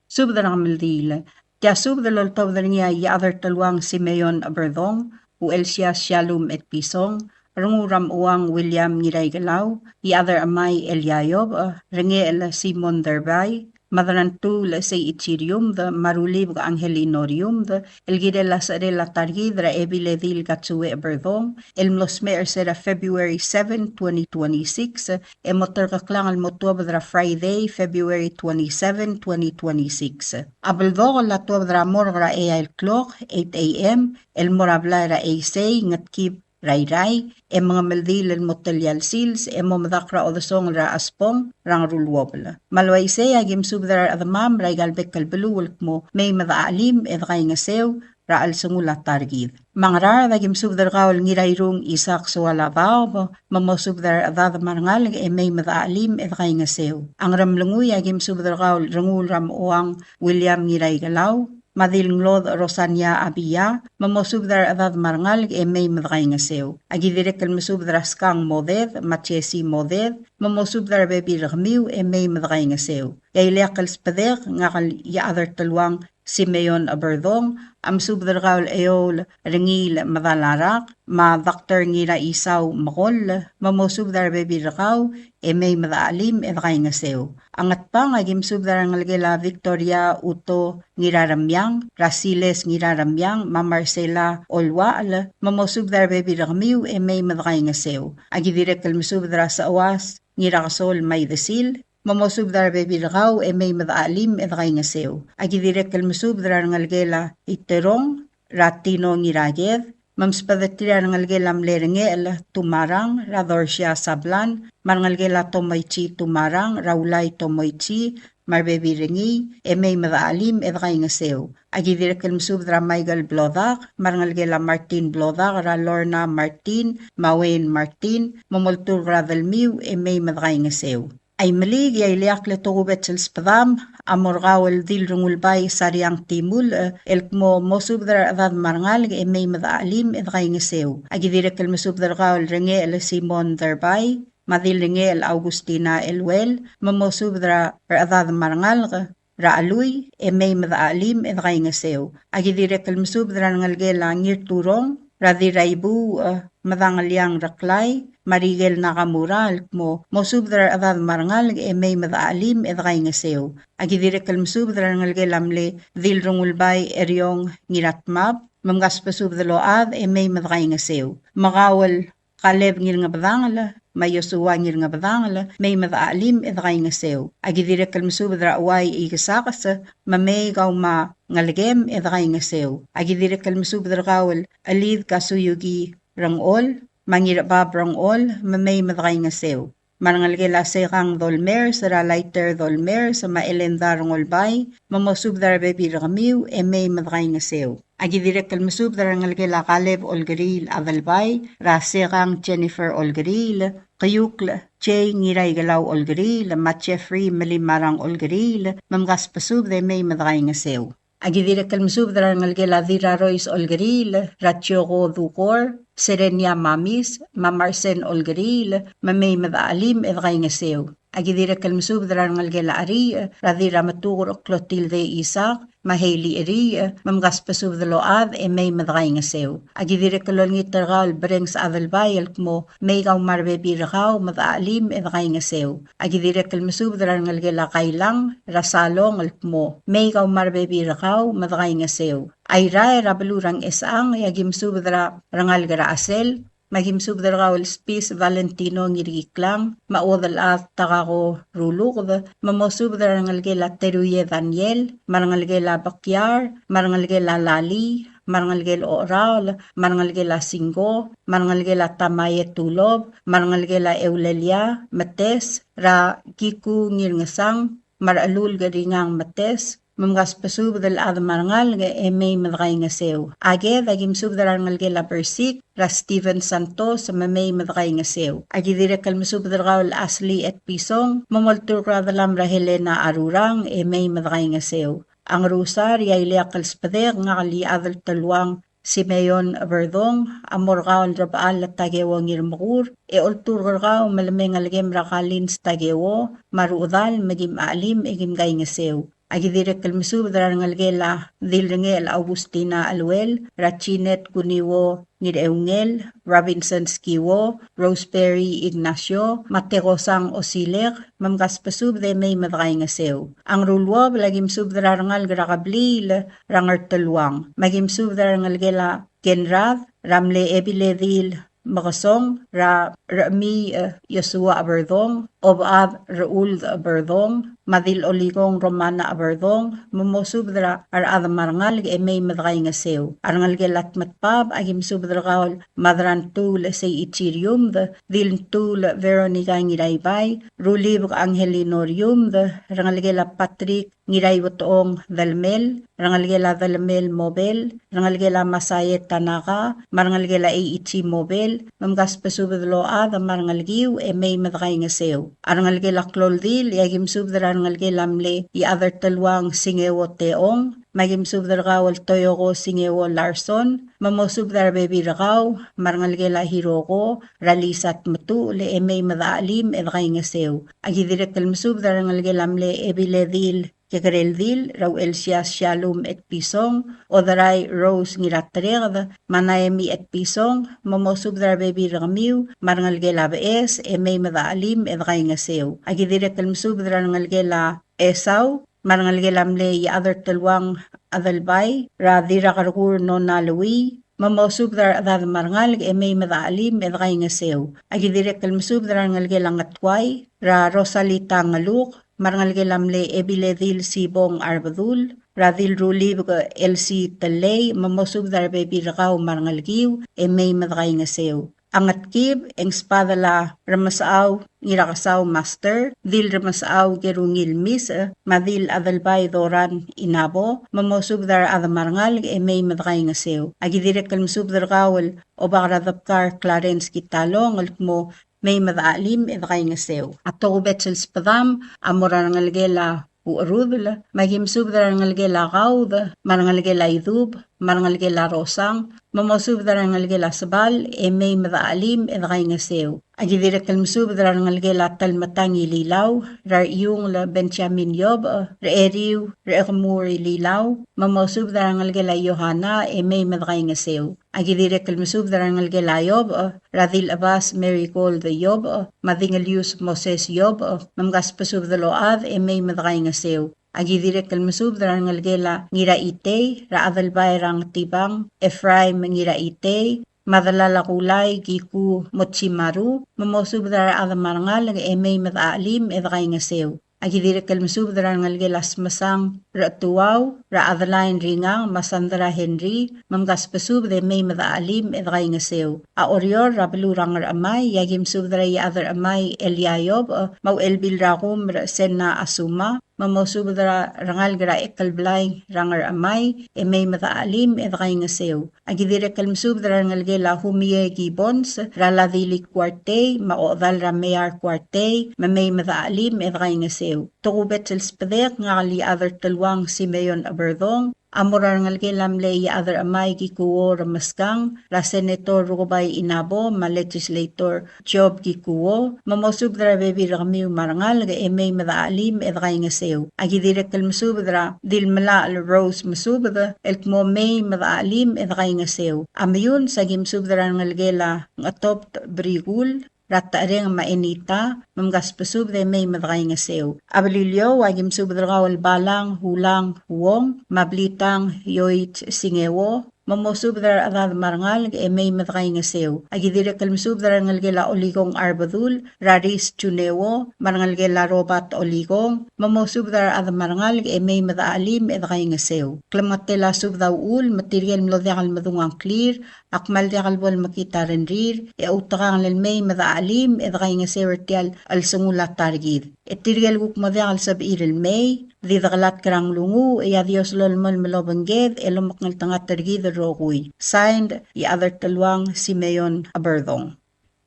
Subed er a kemeldiil. Tia subed el oltobed er ngii a Iechad er Teluang Simeon Eberdong, Uchelsias Shallum Etpison, Rengul er a Mechuang William Ngiraikelau, Iechad er Chemai Elia Iobech, Rengechel Simon Derbai, Madrantu el Seichi Riumd, me a Rulibek Angelino Riumd, el kirel a secherel a ta er kid er a Ebiledil Katsue Berdong, el mlo smecher er se er a February seven, twenty twenty-six, e mo terkeklang el mo tuobed er a Friday, February twenty-seven, twenty twenty-six. A beldokl a tuobed er a morgue er a eai el klok, eight A M, el mo er a blai er a Eisei, Ngetkib er a Irrai, e mengemeldiil el mo telial sils, e mo medakl er a odesongel er a Chesbong er a Ngeruluobel. Me a le uaisei a ki mesubed er a rechedemam er aika el bek el beluu el kmo mei me dechachelim e dekaingeseu er a chelsengul a ta er kid. Me a Ngaraard a ki mesubed er kau el Ngirairung Isaac Soalabaob, me mosubed er a rechedad me a rengalek e mei me dechachelim e dekaingeseu. A Ngeremlengui a ki mesubed er kau el Renguul er a Mechuang William Ngiraikelau, me a Dilnglodech Rosania Abia, me mosubed er a rechedad me a rengalek e mei me dekaingeseu. A ki dirrek el mesubed er a Skang Moded, me a Jesse Moded, me mosubed er a rebebil er kemiu e mei me dekaingeseu. E a ileakl el sbedek, ngak el Iechad er Teluang Simeon Eberdong, a mesubed er kau el Eoul Rengiil Medalarak, me a Doctor Ngiraisau Mekoll, me mosubed er a rebebil er kau e mei me dechachelim e dekaingeseu. A Ngatpang a ki mesubed er a rengelekel a Victoria Uto Ngiraremiang, er a Siles Ngiraremiang, me a Marcela Oluachel, me mosubed er a rebebil er kemiu e mei me dekaingeseu. A ki dirrek el mesubed er a Sechuas Ngirakesol me a Idesil, me mosubed er a rebebil er kau e mei me dechachelim e dekaingeseu. A ki dirrek el mesubed er a rengelekel a Iterong, er a Tino Ngiraked, me msbedeterir a rengelekel a mle Rengechel Tumarang, er a Dorsia Sablan, me a rengelekel a Tomoichi Tumarang, er a Ulai Tomoichi, me a rebebil er ngii, e mei me dechachelim e dekaingeseu. A ki dirrek el mesubed er a Michael Blodak, me a rengelekel a Martin Blodak, er a Lorna Martin, me a Wayne Martin, me molturk er a delmiu e mei me dekaingeseu. A Imeliik, e a ileakl e tokubets el sbedam a mo er kau el Dilrengulbai Sariang Timulch, el kmo mosubed er a rechedad me a rengalek e mei me dechachelim e dekaingeseu. A ki dirrek el mesubed er kau el Rengechel Simon Derbai, me a Dilrengechel Augustina Eluel, me mosubed er a rechedad me a rengalek er a Chelui e mei me dechachelim e dekaingeseu. A ki dirrek el mesubed er a rengelekel a Ngirturong, er a Dirraibuuch, e, Medangeliang Reklai, me a Rikel Nakamura, el kmo mosubed er a rechedad me a rengalek e mei me dechachelim e dekaingeseu. A ki dirrek el mesubed er a rengelekel a mle Dilrengulbai Eriong Ngiratmab, me mkasbesubed el ochad e mei me dekaingeseu. Me kau el Kaleb Ngirngebedangel, me a Iosua Ngirngebedangel, mei me dechachelim e dekaingeseu. A ki dirrek el mesubed er a Uai Ikesakes, me mei kau me a ngelekem e dekaingeseu. A ki dirrek el mesubed er kau el Chelid Kasuyuki Rengchol, me a Ngirebab Rengchol, me mei me dekaingeseu. Me a rengelekel a Sekang Dolmers, er a Laiter Dolmers, me a Elenda Rengulbai, me mosubed er a rebebil er kemiu e mei me dekaingeseu. A ki dirrek el mesubed er a rengelekel a Kaleb Olkeriil Adelbai, er a Sekang Jennifer Olkeriil, Keiukl Jay Ngiraikelau Olkeriil, me a Jeffrey Melimarang Olkeriil, me mkasbesubed e mei me dekaingeseu. A ki dirrek el mesubed er a rengelekel a Dirrarois Olkeriil, er a Joko Dukor, Serenia Mamis, me a Marsen Olkeriil, me mei me dechachelim e dekaingeseu. A ki dirrek el mesubed er a rengelekel a Cheriich, er a Dirrametuker Clotilde Isaac, me a Hailey Cheriich, me mkasbesubed el ochad e mei me dekaingeseu. A ki dirrek el olengit er kau el Brengs Adelbai el kmo mei kau me a rebebil er kau me dechachelim e dekaingeseu. A ki dirrek el mesubed er a rengelekel a Kailang, er a Salong el kmo mei kau me a rebebil er kau me dekaingeseu. A Irrai er a beluu er a Ngchesechang, e a ki mesubed er a rengalek er a Chesel, me a ki mesubed er kau el Spis Valentino Ngirkiklang, me a Uodelchad Takako Ruluked, me mosubed er a rengelekel a Teruie Daniel, me a rengelekel a Bekiar, me a rengelekel a Lali, me a rengelekel a Ocheraol, me a rengelekel a Singko, me a rengelekel a Tamae Tulob, me a rengelekel a Eulelia Metes, er a Kiku Ngirngesang, me a Rechelulk Ringang Metes, me mkasbesubed el chad me a rengalek e mei me dekaingeseu. A Ked a ki mesubed er a rengelekel a Bersik, er a Steven Santos, me mei me dekaingeseu. A ki dirrek el mesubed er kau el Ashley Etpison, me molturk er a delam er a Helena Arurang, e mei me dekaingeseu. A Ngerusar, e a ileakl el sbedek, ngak el Iechad el Teluang Simeon Eberdong, a mo er kau el Rebechall Takeo Ngirmekur, e olturk er kau me le mei a ngelekem er a Kalins Takeo, me a rechedal me kim chachelim e kim kaingeseu. A ki dirrek el mesubed er a rengelekel a Dilrengechel Augustina Aluel, er a Jeanette Kuniwo Ngireungel, Robinson Skiwo, Roseberry Ignacio, me a Tekosang Osilek, me mkasbesubed e mei me dekaingeseu. A Ngeruluobel a ki mesubed er a rengalek er a kebliil er a Ngerteluang, me a ki mesubed er a rengelekel a Kenrad, er a mle Ebiledil Mekesong, er a Rechemiich Iosua Cheberdong, Obechad Rechuld Cheberdong, me a Dil Olikong Romana Cheberdong, me mosubed er a rechad me a rengalek e mei me dekaingeseu. A rengelekel a Tmetbab a ki mesubed er kau el Madrantuul Seiichi Riumd, Dilmtuul Veronica Ngiraibai, Rulibek Angelino Riumd, rengelekel a Patrick Ngiraiwetong Delmel, rengelekel a Delmel Mobel, rengelekel a Masae Tanaka, me a rengelekel a Eiichi Mobel, me mkasbesubed el ochad me a rengelekiu e mei me dekaingeseu. A rengelekel a Kloldil, e a ki mesubed er a rengelekel a mle Iechad er Teluang Singeo Teong, me a ki mesubed er kau el Toyoko Singeo Larson, me mosubed er a rebebil er kau, me a rengelekel a Hiroko, er a Lisa Tmetuchl, e mei me dechachelim e dekaingeseu. A ki dirrek el mesubed er a rengelekel a mle Ebiledil Kekereldil, er a Uchelsias Shallum Etpison, Oderai Rose Ngiratereked, me a Naemi Etpison, me mosubed er a rebebil er kemiu, me a rengelekel a Beches, e mei me dechachelim e dekaingeseu. A ki dirrek el mesubed er a rengelekel a Esau, me a rengelekel a mle Iechad er Teluang Adelbai, er a Dirrakerkur Nona Lui, me mosubed er a rechedad me a rengalek e mei me dechachelim e dekaingeseu. A ki dirrek el mesubed er a rengelekel a Ngetuai, er a Rosalita Ngeluk, me a rengelekel a mle Ebiledil Sibong Arbedul, er a Dilrulibek Elsie Telei, me mosubed er a rebebil er kau me a rengelekiu e mei me dekaingeseu. A Ngetkib, e ng sbadel a Remesechau Ngirakesau Master, Dil Remesechau Kerungil Misech, me a Dil Adelbai Doran Inabo, me mosubed er a rechad me a rengalek e mei me dekaingeseu. A ki dirrek el mesubed er kau el Obak er a Debkar Clarence Kitalong, el kmo mei me dechachelim e dekaingeseu. A tokubets el sbedam a mo er a rengelekel a Ucherudel, me a ki mesubed er a rengelekel a Kaud, me a rengelekel a Idub, me a rengelekel a Rosang, me mosubed er a rengelekel a Sebal, e mei me dechachelim e dekaingeseu. A ki dirrek el mesubed er a rengelekel a Telmetang Ililau, er a Rechiungl Benjamin Iobech, er a Eriu, er a Ekemur Ililau, me mosubed er a rengelekel a Yohana, e mei me dekaingeseu. A ki dirrek el mesubed er a rengelekel a Iobech, er a Dilchebas Marigold Iobech, me a Dingelius Moses Iobech, me mkasbesubed el ochad e mei me dekaingeseu. A ki dirrek el mesubed er a rengelekel a Ngiraitei, er a Adelbai er a Ngetibang Ephraim Ngiraitei, me a delal a Kulai Kiku Mochimaru, me mosubed er a rechad me a rengalek e mei me dechachelim e dekaingeseu. A ki dirrek el mesubed er a rengelekel a Smesang Rechetuau, er a Adeline Ringang, me a Sandra Henry, me mkasbesubed e mei me dechachelim e dekaingeseu. A Oreor er a beluu er a Ngerchemai, e a ki mesubed er a Iechad er Chemai Elia Iobech, me a Uchelbil er a Kumer Sena Asuma, me mosubed er a rengalek er a Ekelblai er a Ngerchemai, e mei me dechachelim e dekaingeseu. A ki dirrek el mesubed er a rengelekel a Humie Gibbons, er a Ladilik Kuartei, me a ochedal er a Mear Kuartei, me mei me dechachelim e dekaingeseu. Tokubets el sbedek, ngak el Iechad er Teluang Simeon Cheberdong, a mo er a rengelekel a mle Iechad er Chemai Kikuo Remeskang, er a Senator Rukebai Inabo, me a Legislator Job Kikuo, me mosubed er a rebebil er kemiu me a rengalek e mei me dechachelim e dekaingeseu. A ki dirrek el mesubed er a Dilmelachel Rose Mesubed, el kmo mei me dechachelim e dekaingeseu. A Meyuns a ki mesubed er a rengelekel a Ngetobt Brikul, er a Techereng me a Enita, me mkasbesubed e mei me dekaingeseu. A Beliliou a ki mesubed er kau el Balang Ulang Uong, me a Blitang Yoich Singeo, me mosubed er a rechedad me a rengalek e mei me dekaingeseu. A ki dirrek el mesubed er a rengelekel a Olikong Arbedul, er a Ris Juneo, me a rengelekel a Robert Olikong, me mosubed er a rechad me a rengalek e mei me dechachelim e dekaingeseu. Klemengetel a subed a uchul, me tirke el mlo diak el medung a ngklir, a kmal diak el bo lemekngit a rengrir, e outekangel el mei me dechachelim e dekaingeseu er tia el chelsengul a ta er kid. E tirke el kuk mo diak el sebechir el mei, di dekelatk er a nglunguuch, e a Dios lolemolem el obengked, e lomekngeltengat er kid el rokui. Signed, Iechad er Teluang Simeon Cheberdong.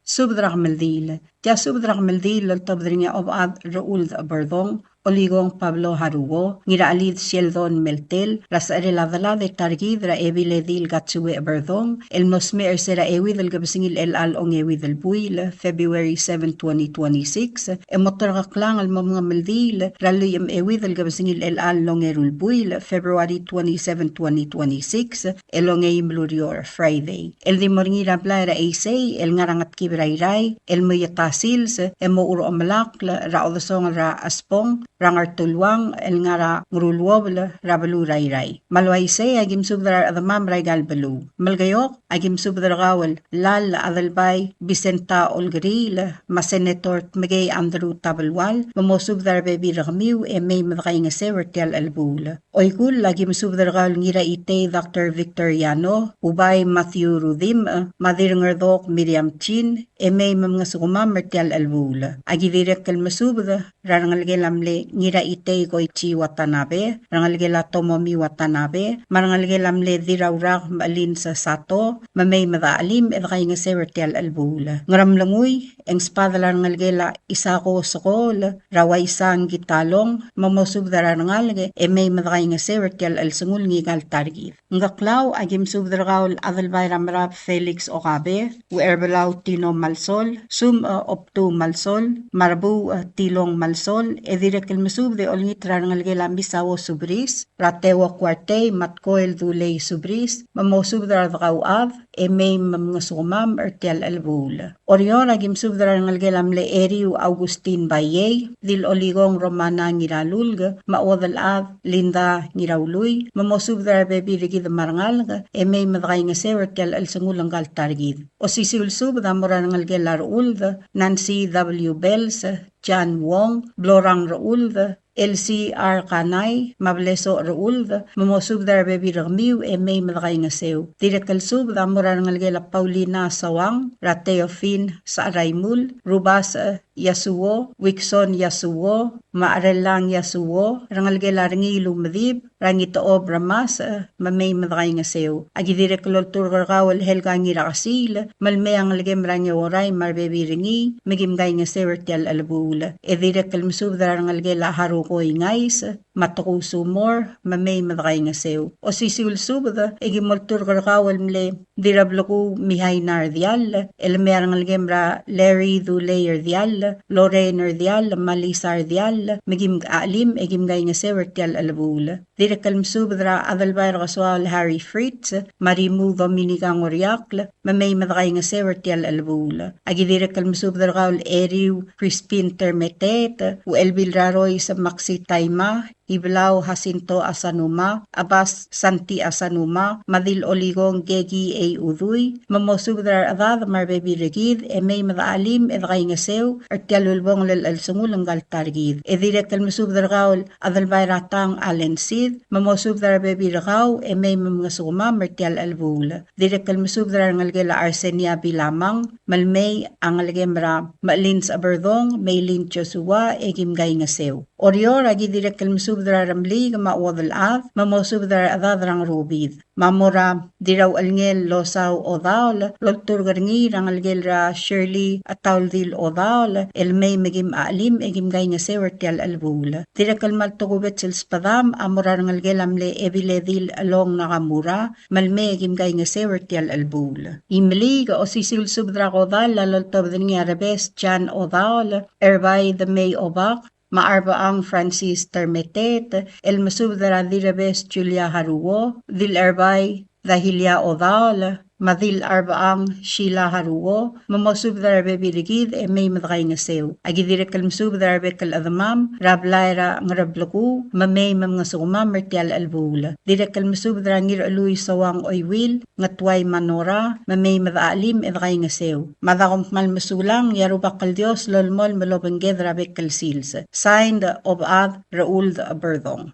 Subed er a kemeldiil. Tia subed er a kemeldiil el oltobed er ngii a Obechad Rechuld Cheberdong, Oligong Pablo Haruo, Ngirachelid Sheldon Meltel, er a secherel a delad e ta er kid er a Ebiledil Katsue Berdong, el mlo smecher er se er a euid el kebesengil er chelecha el ongeuid el buil, February seven, twenty twenty-six, e mo terkeklang el mo mengemeldiil er a lluich me a euid el kebesengil er chelecha el ongeru el buil, February twenty-seven, twenty twenty-six, el ongeim el ureor, Friday. El di mo er ngii er a blai er a Eisei, el ngar er a Ngetkib er a Irrai, el mei e ta sils, e mo er a omelakl er a odesongel er a Chesbong er a Ngertuluang, el ngar er a Ngeruluobel er a beluu er a Irrai. Me a le uaisei, aki mesubed er a rechedemam er aika el beluu. Melekeok, aki mesubed er kau el Lal Adelbai Vicenta Olkeriil, me a Senator Tmekei Andrew Tabelual, me mosubed er a rebebil er kemiu e mei me dekaingeseu er tia el chelebuul. Oikull, aki mesubed er kau el Ngiraitei Doctor Victor Yano, Ubai Matthew Rudimch, me a Dirrengerdok Miriam Chin, e mei me mngesukemam er tia el chelebuul. Aki dirrek el mesubed er a rengelekel a mle Ngiraitei Koichi Watanabe, rengelekel a Tomomi Watanabe, me a rengelekel a mle Dirraurak Mechelins Sato, me mei me dechelim e dekaingeseu er tia el chelebuul. Ngeremlengui, e ng sbadel a rengelekel a Isako Sekool, er a Uaisang Kitalong, me mosubed er a rengalek e mei me dekaingeseu er tia el chelsengul ngika el ta er kid. Ngkeklau, aki mesubed er kau el Adelbai er a Merab Felix Okabe, Ucherbelau Tino Malsol, Sumech Optu Malsol, me a Rebuuch Tilong Malsol, e dirrek el mesubed e olengit er a rengelekel a Misao Subris, er a Teuo Kuartei, me a Tkoel Dulei Subris, me mosubed er a redekauchad, e mei me mngesukemam er tia el chelebuul. Oreor, aki mesubed er a rengelekel a mle Eriu Augustin Baiei, Dil Oligong Romana Ngiralulk, me a Uodelchad Linda Ngiraului, me mosubed er a rebebil er kid me a rengalek, e mei me dekaingeseu er tia el chelsengul ngka el ta er kid. Osisiu el subed a mo er a rengelekel a Rechuld, Nancy W. Bells, Jan Wong, Blorang Rechuld, Elsie R. Kanai, me a Blesoch Rechuld, me mosubed er a rebebil er kemiu e mei me dekaingeseu. Dirrek el subed a mo er a rengelekel a Paulina Sawang, er a Teofin Saraimul, Rubasech Yasuo, Wikson Yasuo, me a Cherellang Yasuo, rengelekel a Rengiil Umedib, er a Ngitechob Remasech, me mei me dekaingeseu. Aki dirrek el olturk er kau el Helga Ngirakesiil, me le mei a ngelekem er a Ngeorai me a rebebil er ngii, me kim kaingeseu er tia el chelebuul. E dirrek el mesubed er a rengelekel a Haruko Ingais, me a Tokuu Sumor, me mei me dekaingeseu. Osisiu el subed, e kim olturk er kau el mle Dirrableku Mihaina Rdiall, el mei a rengelekem er a Larry Dulei Rdiall, Lorraine Rdiall, me a Lisa Rdiall, me kim chelim e kim kaingeseu er tia el chelebuul. Dirrek el mesubed er a Adelbai er a Kesoaol Harry Fritz, me a Rimuu Dominica Ngoriakl, me mei me dekaingeseu er tia el chelebuul. Aki dirrek el mesubed er kau el Eriu Crispin Termeteet, Uchelbil er a Rois Maxi Taima, Ibelau Jacinto Asanuma, Abas Santi Asanuma, me a Dil Oligong Keki Ei Udui, me mosubed er a rechedad me a rebebil er kid, e mei me dechelim e dekaingeseu er tia el ulebongel el chelsengul ngka el ta er kid. E dirrek el mesubed er kau el Adelbai er a Tang Allen Sid, me mosubed er a rebebil er kau, e mei me mngesukemam er tia el chelebuul. Dirrek el mesubed er a rengelekel a Arsenia Bilamang, me le mei a ngelekem er a Mechelins Cheberdong, Meilin Joshua, e kim kaingeseu. Oreor, aki dirrek el mesubed er a Remeliik me a Uodelchad, me mosubed er a rechedad er a Ngerubid. Me a mo er a Dirrauchelngel Losau Odaol, el olturk er ngii er a ngelekel er a Shirley Atauldil Odaol, el mei me kim chelim e kim kaingeseu er tia el chelebuul. Dirrek el kmal tokubets el sbedam a mo er a rengelekel a mle Ebiledil Elong Nakamura, me le mei e kim kaingeseu er tia el chelebuul. Imeliik, osisiu el subed er a kodall a loltobed er ngii a Rebes Jan Odaol, Erbai Demei Obak, me a Arbechang Francis Termeteet, el mesubed er a Dirrebes Julia Haruo, Dilerbai Dahilia Odaol, me a Dilarbechang Sheila Haruo, me mosubed er a rebebil er kid e mei me dekaingeseu. Aki dirrek el mesubed er a rebek el chedemam er a blai er a Ngereblekuu, me mei me mngesukemam er tia el chelebuul. Dirrek el mesubed er a Ngirchelui Sowang Oiwil, Ngetuai me a Nora, me mei me dechelim e dekaingeseu. Me a da kom kmal mesulang, e a Rubak el Dios a lolemolem el obengked er a bek el sils. Signed, Obechad Rechuld Cheberdong.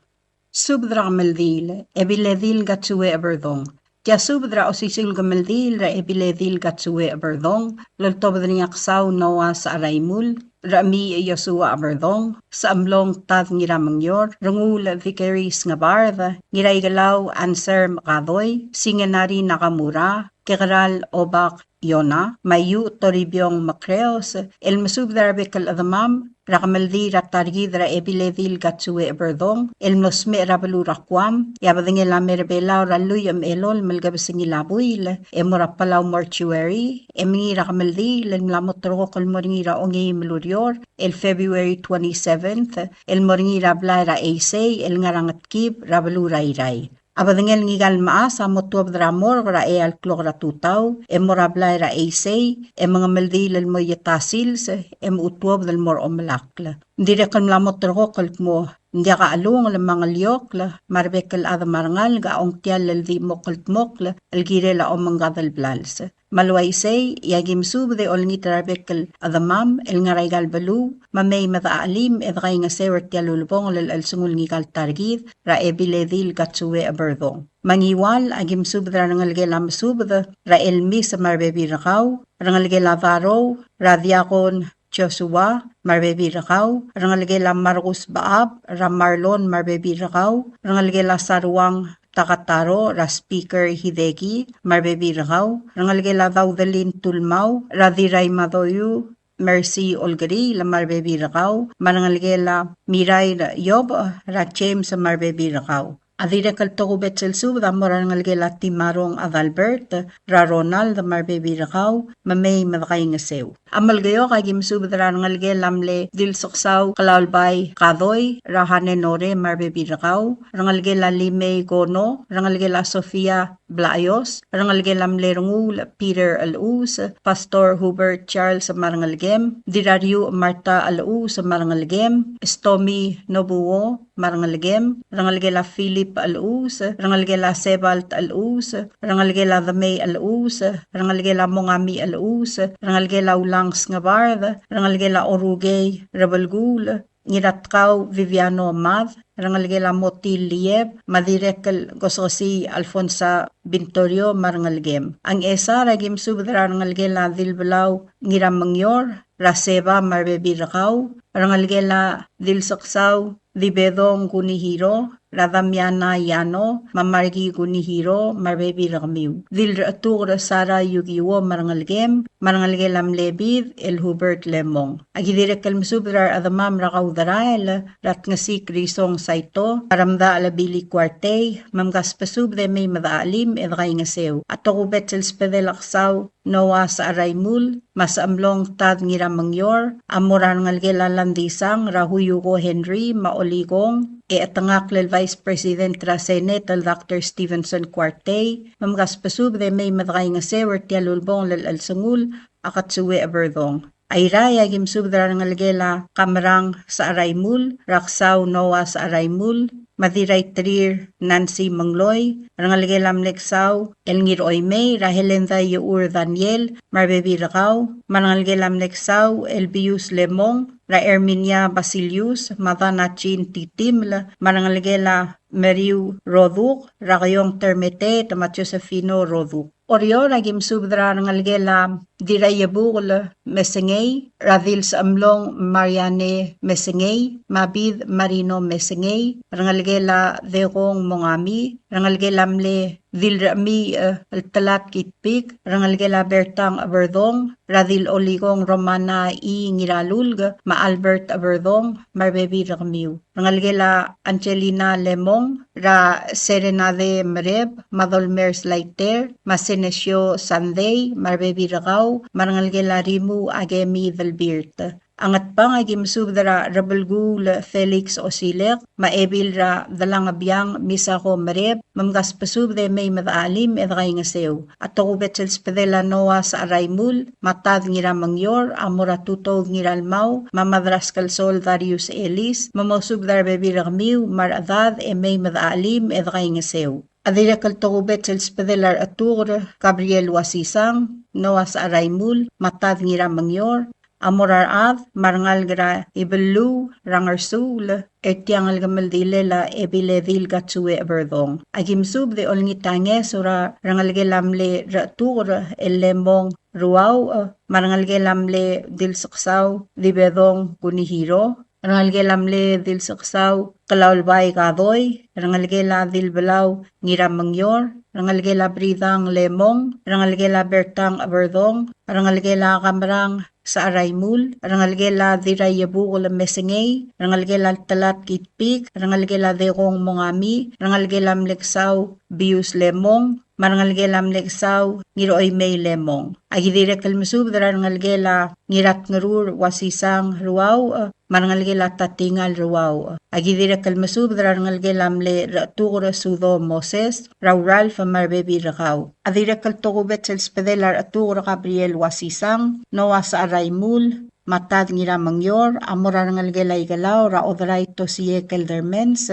Subed er a kemeldiil, Ebiledil Katsue Cheberdong. Tia subed er a osisiu el kemeldiil er a Ebiledil Katsue Cheberdong, el oltobed er ngii a Ksau Noah Secheraimul, Rechemiich Iosua Cheberdong, Sechemlong Tad Ngiramengior, Rengul Vickery Sngebard, Ngiraikelau Anser Mekadoi, Singenari Nakamura, Kekeral Obak Iona, me a Iuch Toribiong Mekreos, el mesubed er a rebek el chedemam er a kemeldiil er a ta er kid er a Ebiledil Katsue Eberdong, el mlo smecher er a beluu er a Guam, e a bedengel a mer Belau er a lluich me a elolem el kebesengil a buil, e mo er a Palau Mortuary, e mengiil er a kemeldiil el mla mo terrekokl el mo er ngii er a ongeim el ureor, el February twenty-seventh, el mo er ngii er a blai er a Eisei, el ngar er a Ngetkib er a beluu er a Irrai. A bedengel ngika el mechas a mo tuobed er a morgue er a eai el klok er a tutau, e mo er a blai er a Eisei, e mengemeldiil el mo ieta sils, e mochu tuobed el mo er a omelakl. Ng dirrek el mla mo terrekokl el kmo ng diak a chelungel me a ngeliokl, me a rebek el chad me a rengalek a ongtiall el di mo kldmokl el kirel a omengkad el blals. Me a le uaisei, e aki mesubed e olengit er a rebek el chedemam el ngar er aika el beluu, me mei me dechachelim e dekaingeseu er tia el ulebongel el chelsengul ngika el ta er kid er a Ebiledil Katsue Eberdong. Me a Ngiwal, aki mesubed er a rengelekel a Mesubed er a Elmis me a rebebil er kau, rengelekel a Darou er a Diakon Joshua me a rebebil er kau, rengelekel a Markus Bechab er a Marlon me a rebebil er kau, rengelekel a Saruang Takataro er a Speaker Hideki me a rebebil er kau, rengelekel a Daudelin Tulmau er a Dirraimadoiu Mercy Olkeriil me a rebebil er kau, me a rengelekel a Mirair Iyob er a James me a rebebil er kau. A dirrek el tokubets el subed a mo er a rengelekel a Timarong Adalbert er a Ronald me a rebebil er kau, me mei me dekaingeseu. A Melekeok, aki mesubed er a rengelekel a mle Dilseksau Klaulbai Kadoi er a Hane Nore me a rebebil er kau, rengelekel a Limei Kono, rengelekel a Sofia Blaios, rengelekel a mle Renguul Peter Elchus, Pastor Hubert Charles me a rengelekem, Dirrariuch Martha Elchus me a rengelekem, Stomi Nobuo me a rengelekem, rengelekel a Philip Elchus, rengelekel a Sebalt Elchus, rengelekel a Demei Elchus, rengelekel a Mongami Elchus, rengelekel a Ulang Sngebard, rengelekel a Orukei Rebelkuul, Ngiratkau Viviano Mad, rengelekel a Motil Lieb, me a dirrek el Kosekesii Alfonsa Bintorio me a rengelekem. A Ngchesar, aki mesubed er a rengelekel a Dilbelau Ngiramengior er a Seba me a rebebil er kau, rengelekel a Dilseksau Dibedong Kunihiro er a Damiana Yano me a Marki Kunihiro me a rebebil er kemiu. Dilrechetuker Sara Yukiwo me a rengelekem, me a rengelekel a mle Bid el Hubert Lemong. Aki dirrek el mesubed er a rechedemam er a Kauderael er a Tngesik Risong Saito, a Remdachel Billy Kuartei, me mkasbesubed e mei me dechachelim e dekaingeseu. A tokubets el sbedel a Ksau Noah Secheraimul, me a Sechemlong Tad Ngiramengior, a mo er a rengelekel a Landisang er a Huyuko Henry me a Olikong, e chetengakl el Vice President er a Senate el Doctor Stevenson Kuartei, me mkasbesubed e mei me dekaingeseu er tia el ulebongel el chelsengul a Katsue Eberdong. A Irrai, aki mesubed er a rengelekel a Kamerang Secheraimul er a Ksau Noah Secheraimul, me a Dirraiterir Nancy Mengloi, rengelekel a mle Ksau el Ngiroimei er a Helenda Iechur Daniel me a rebebil er kau, me a rengelekel a mle Ksau el Bius Lemong er a Erminia Basilius me a Dana Jean Titiml, me a rengelekel a Meriu Roduk er a Keiong Termeteet me a Josefino Roduk. Oreor, aki mesubed er a rengelekel a Dirraiebukel Mesengei er a Dilsechemlong Mariane Mesengei me a Bid Marino Mesengei, rengelekel a Dekong Mongami, rengelekel a mle Dilrechemiich el Telat Kitpik, rengelekel a Bertang Eberdong er a Dilolikong Romana I Ngiralulk me a Albert Eberdong me a rebebil er kemiu. Rengelekel a Angelina Lemong er a Serenade Mereb me a Dolmers Laiter me a Senesio Sandei me a rebebil er kau, me a rengelekel a Rimu Akemi Delbirt. A Ngatpang, aki mesubed er a Rebelkuul Felix Osilek me a Ebil er a Delangebiang Misako Mereb, me mkasbesubed e mei me dechachelim e dekaingeseu. A tokubets el sbedel a Noah Secheraimul me a Tad Ngiramengior a mo er a Tutoud Ngiralmau me a Madraskelsol Darius Elis, me mosubed er a rebebil er kemiu me a rechedad e mei me dechachelim e dekaingeseu. A dirrek el tokubets el sbedel a Rechetuker Gabriel Wasisang, Noah Secheraimul me a Tad Ngiramengior, a mo er a rechad me a rengalek er a Ibelluu er a Ngersuul er tiang el kemeldilel a Ebiledil Katsue Eberdong. Aki mesubed e olengit a ngeso er a rengelekel a mle Rechetuker el Lemong Ruauch, me a rengelekel a mle Dilseksau Dibedong Kunihiro, rengelekel a mle Dilseksau Klaulbai Kadoi, rengelekel a Dilbelau Ngiramengior, rengelekel a Bridang Lemong, rengelekel a Bertang Eberdong, rengelekel a Kamerang Secharaimul, rengelekel a Dirraiebukel Mesengei, rengelekel a Telat Kitpik, rengelekel a Dekong Mongami, rengelekel a Mleksau Bius Lemong, me a rengelekel a Mleksau Ngiroimei Lemong. A ki dirrek el mesubed er a rengelekel a Ngiratngerur Uasisang Ruau, me a rengelekel a Tatingal Ruau. A ki dirrek el mesubed er a rengelekel a mle Rechetuker Sudo Moses, er a Ralph me a rebebil er kau. A dirrek el tokubets el sbedel a Rechetuker Gabriel Uasisang, Noah Secharaimul, me a Tad Ngiramengior, a mo er a rengelekel a Ikelau, er a Oderai Tosie Keldermans,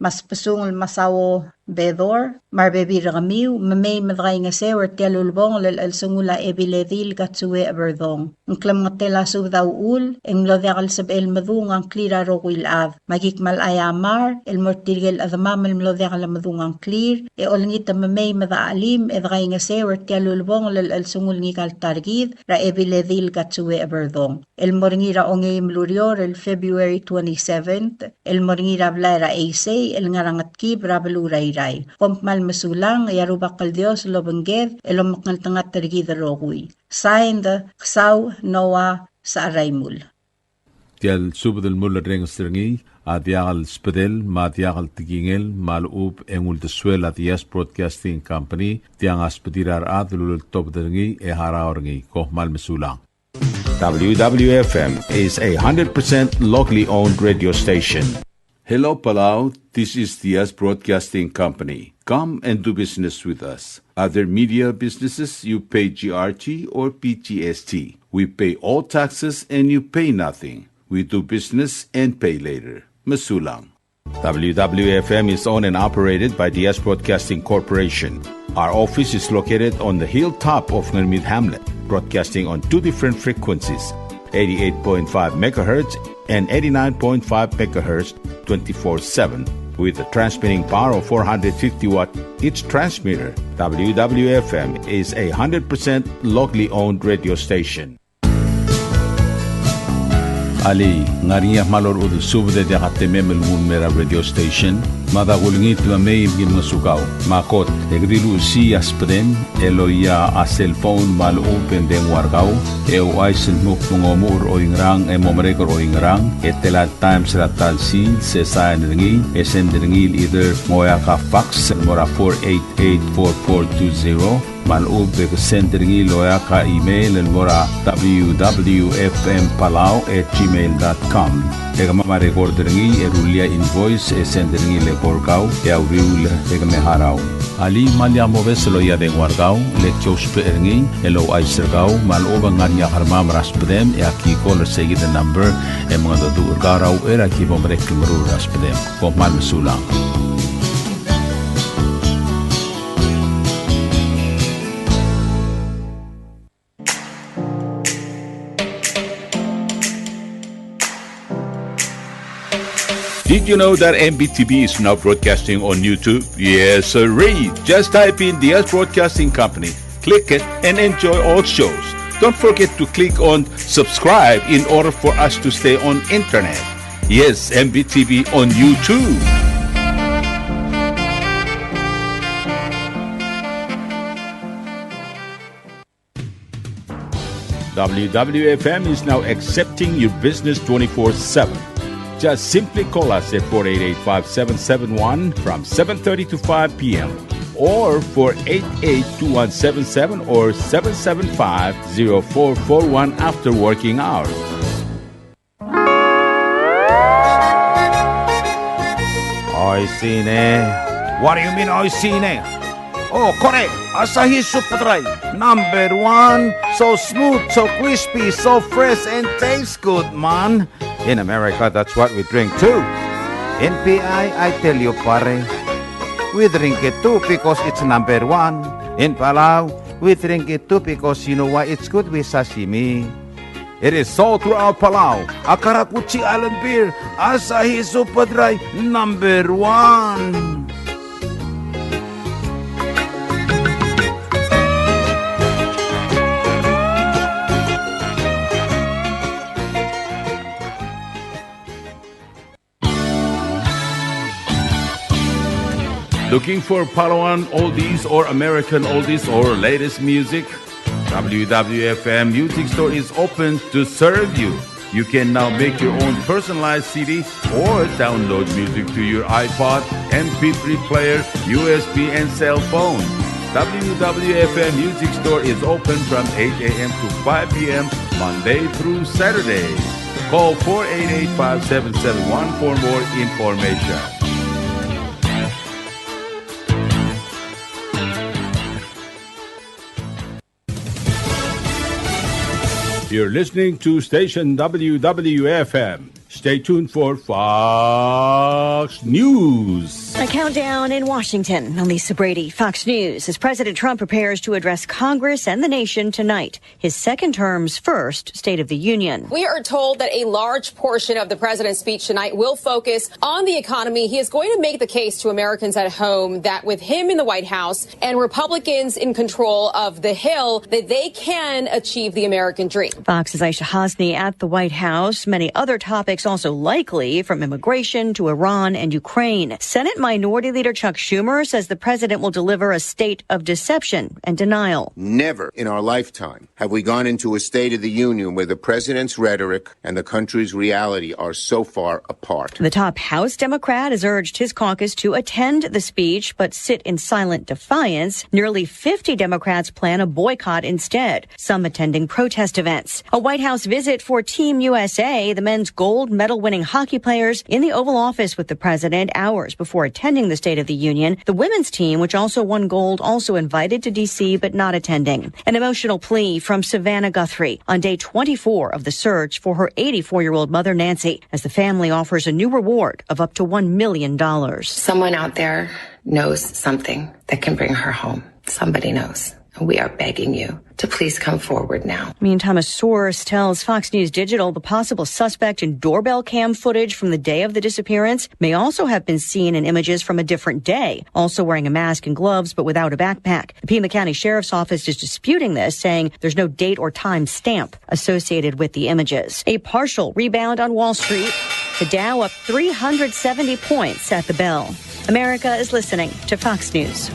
me a Sbesungel Masao Bedor, me a rebebil er kemiu, me mei me dekaingeseu er tia el ulebongel el chelsengul a Ebiledil Katsue Eberdong. Ng klemengetel a subed a uchul, e ng mlo diak el sebechel medung a ngklir a rokui el chad. Me a ki kmal aiamar el mo er tirke el chedemam el mlo diak el medung a ngklir, e olengit me mei me dechachelim e dekaingeseu er tia el ulebongel el chelsengul ngika el ta er kid, er a Ebiledil Katsue Eberdong, el mo er ngii er a ongeim el ureor el February twenty-seventh, el mo er ngii er a blai er a Eisei el ngar er a Ngetkib er a beluu er a Irrai. Kom kmal mesulang, e a Rubak el Dios a lobengked el omekngeltengat er kid el rokui. Signed, Ksau Noah Secharaimul. Tia el subed el mulerrenges er ngii a diak el sbedel me a diak el tekingel me a lechub e ng uldesuel a Diaz Broadcasting Company, tiang a sbedir a rechad el uleltobed er ngii e harau er ngii. Kom kmal mesulang. W W F M is a hundred percent locally owned radio station. Hello, Palau. This is Diaz Broadcasting Company. Come and do business with us. Other media businesses, you pay G R T or P G S T. We pay all taxes and you pay nothing. We do business and pay later. Mesulang. W W F M is owned and operated by Diaz Broadcasting Corporation. Our office is located on the hilltop of Ngermid Hamlet, broadcasting on two different frequencies, eighty-eight point five megahertz and eighty-nine point five megahertz, twenty-four seven, with a transmitting power of four hundred fifty watt each transmitter. W W F M is a hundred percent locally owned radio station. Alii, ng ngar er ngii a kmal orechudel subed e diak a temem el nguu el mei er a radio station? Mada kulengit me mei me ki ngosukau. Me a kot, e ke di luchesii a sbedem el oia a cell phone me a lechub e ng dengua er kau, e ouchais el dmu kmo ng omuchel er oingerang e mo merek er oingerang, e tela el times er a ta el sils, e sain er ngii, e send er ngii el either ng oeak a fax el mo er a four eight eight four four two zero, me a lechub e ke send er ngii el oeak a email el mo er a W W F M Palau at gmail dot com. E kemam a record er ngii e rullii a invoice e send er ngii el eko er kau e a uriul e ke me harau. Alii, me lak mobes el oia dengua er kau, le ki ousbech er ngii el ouchais er kau me a lechub e ng ngar er ngii a kermam er a sbedem e aki call er seikid el number e mengedecheduch er kau er a uchei er a ki bo merek el meruul er a sbedem. Kom kmal mesulang. Did you know that M B T V is now broadcasting on YouTube? Yes, sirree. Just type in Diaz Broadcasting Company, click it, and enjoy all shows. Don't forget to click on subscribe in order for us to stay on internet. Yes, M B T V on YouTube. W W F M is now accepting your business twenty-four seven. Just simply call us at four eight eight, five seven seven one from seven thirty to five p.m. or four eight eight, two one seven seven or seven seven five, zero four four one after working hours. Oishii ne. What do you mean, oishii ne? Oh, kore, Asahi Super Dry, number one. So smooth, so crispy, so fresh, and tastes good, man. In America, that's what we drink too. In P I, I tell you, pare, we drink it too because it's number one. In Palau, we drink it too because you know why? It's good with sashimi. It is sold throughout Palau. A karakuchi island beer, Asahi Super Dry, number one. Looking for Palauan oldies or American oldies or latest music? W W F M Music Store is open to serve you. You can now make your own personalized C D or download music to your iPod, M P three player, U S B, and cell phone. W W F M Music Store is open from eight a.m. to five p.m. Monday through Saturday. Call four eight eight, five seven seven one for more information. You're listening to station W W F M. Stay tuned for Fox News. A countdown in Washington. I'm Lisa Brady, Fox News, as President Trump prepares to address Congress and the nation tonight, his second term's first State of the Union. We are told that a large portion of the president's speech tonight will focus on the economy. He is going to make the case to Americans at home that with him in the White House, and Republicans in control of the Hill, that they can achieve the American dream. Fox's Aisha Hasnie at the White House. Many other topics also likely, from immigration to Iran and Ukraine. Senate Minority Leader Chuck Schumer says the president will deliver a state of deception and denial. Never in our lifetime have we gone into a State of the Union where the president's rhetoric and the country's reality are so far apart. The top House Democrat has urged his caucus to attend the speech but sit in silent defiance. Nearly fifty Democrats plan a boycott instead, some attending protest events. A White House visit for Team U S A, the men's gold medal-winning hockey players, in the Oval Office with the president hours before attending the State of the Union. The women's team, which also won gold, also invited to D C but not attending. An emotional plea from Savannah Guthrie on day twenty-four of the search for her eighty-four-year-old mother, Nancy, as the family offers a new reward of up to one million dollars. Someone out there knows something that can bring her home. Somebody knows. And we are begging you to please come forward now. Meantime, a source tells Fox News Digital the possible suspect in doorbell cam footage from the day of the disappearance may also have been seen in images from a different day, also wearing a mask and gloves but without a backpack. The Pima County Sheriff's Office is disputing this, saying there's no date or time stamp associated with the images. A partial rebound on Wall Street. The Dow up three hundred seventy points at the bell. America is listening to Fox News.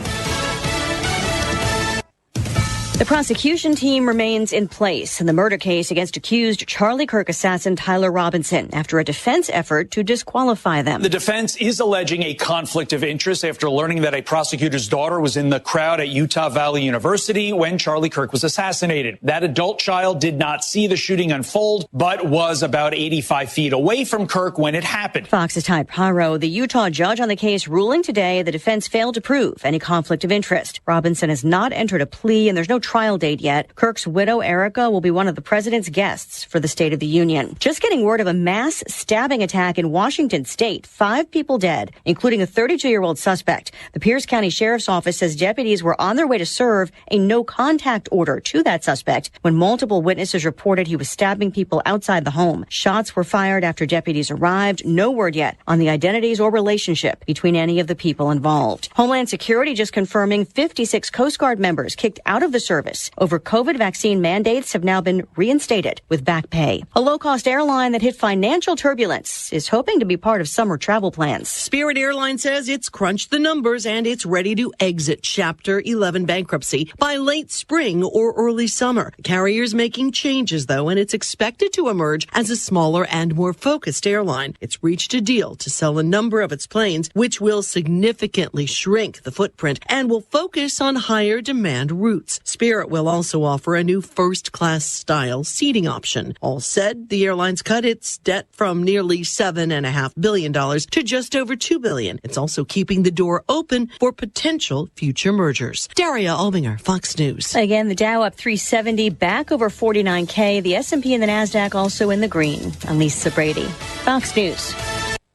The prosecution team remains in place in the murder case against accused Charlie Kirk assassin Tyler Robinson after a defense effort to disqualify them. The defense is alleging a conflict of interest after learning that a prosecutor's daughter was in the crowd at Utah Valley University when Charlie Kirk was assassinated. That adult child did not see the shooting unfold, but was about eighty-five feet away from Kirk when it happened. Fox's Ty Paro. The Utah judge on the case ruling today the defense failed to prove any conflict of interest. Robinson has not entered a plea, and there's no trial date yet. Kirk's widow, Erica, will be one of the president's guests for the State of the Union. Just getting word of a mass stabbing attack in Washington State. Five people dead, including a thirty-two-year-old suspect. The Pierce County Sheriff's Office says deputies were on their way to serve a no-contact order to that suspect when multiple witnesses reported he was stabbing people outside the home. Shots were fired after deputies arrived. No word yet on the identities or relationship between any of the people involved. Homeland Security just confirming fifty-six Coast Guard members kicked out of the service over COVID vaccine mandates have now been reinstated with back pay. A low-cost airline that hit financial turbulence is hoping to be part of summer travel plans. Spirit Airlines says it's crunched the numbers and it's ready to exit Chapter eleven bankruptcy by late spring or early summer. The carrier's making changes, though, and it's expected to emerge as a smaller and more focused airline. It's reached a deal to sell a number of its planes, which will significantly shrink the footprint and will focus on higher demand routes. Spirit will also offer a new first class style seating option. All said, the airline's cut its debt from nearly seven and a half billion dollars to just over two billion. It's also keeping the door open for potential future mergers. Daria Albinger, Fox News. Again, the Dow up three seventy, back over forty-nine K. The S and P and the Nasdaq also in the green. I'm Lisa Brady, Fox News.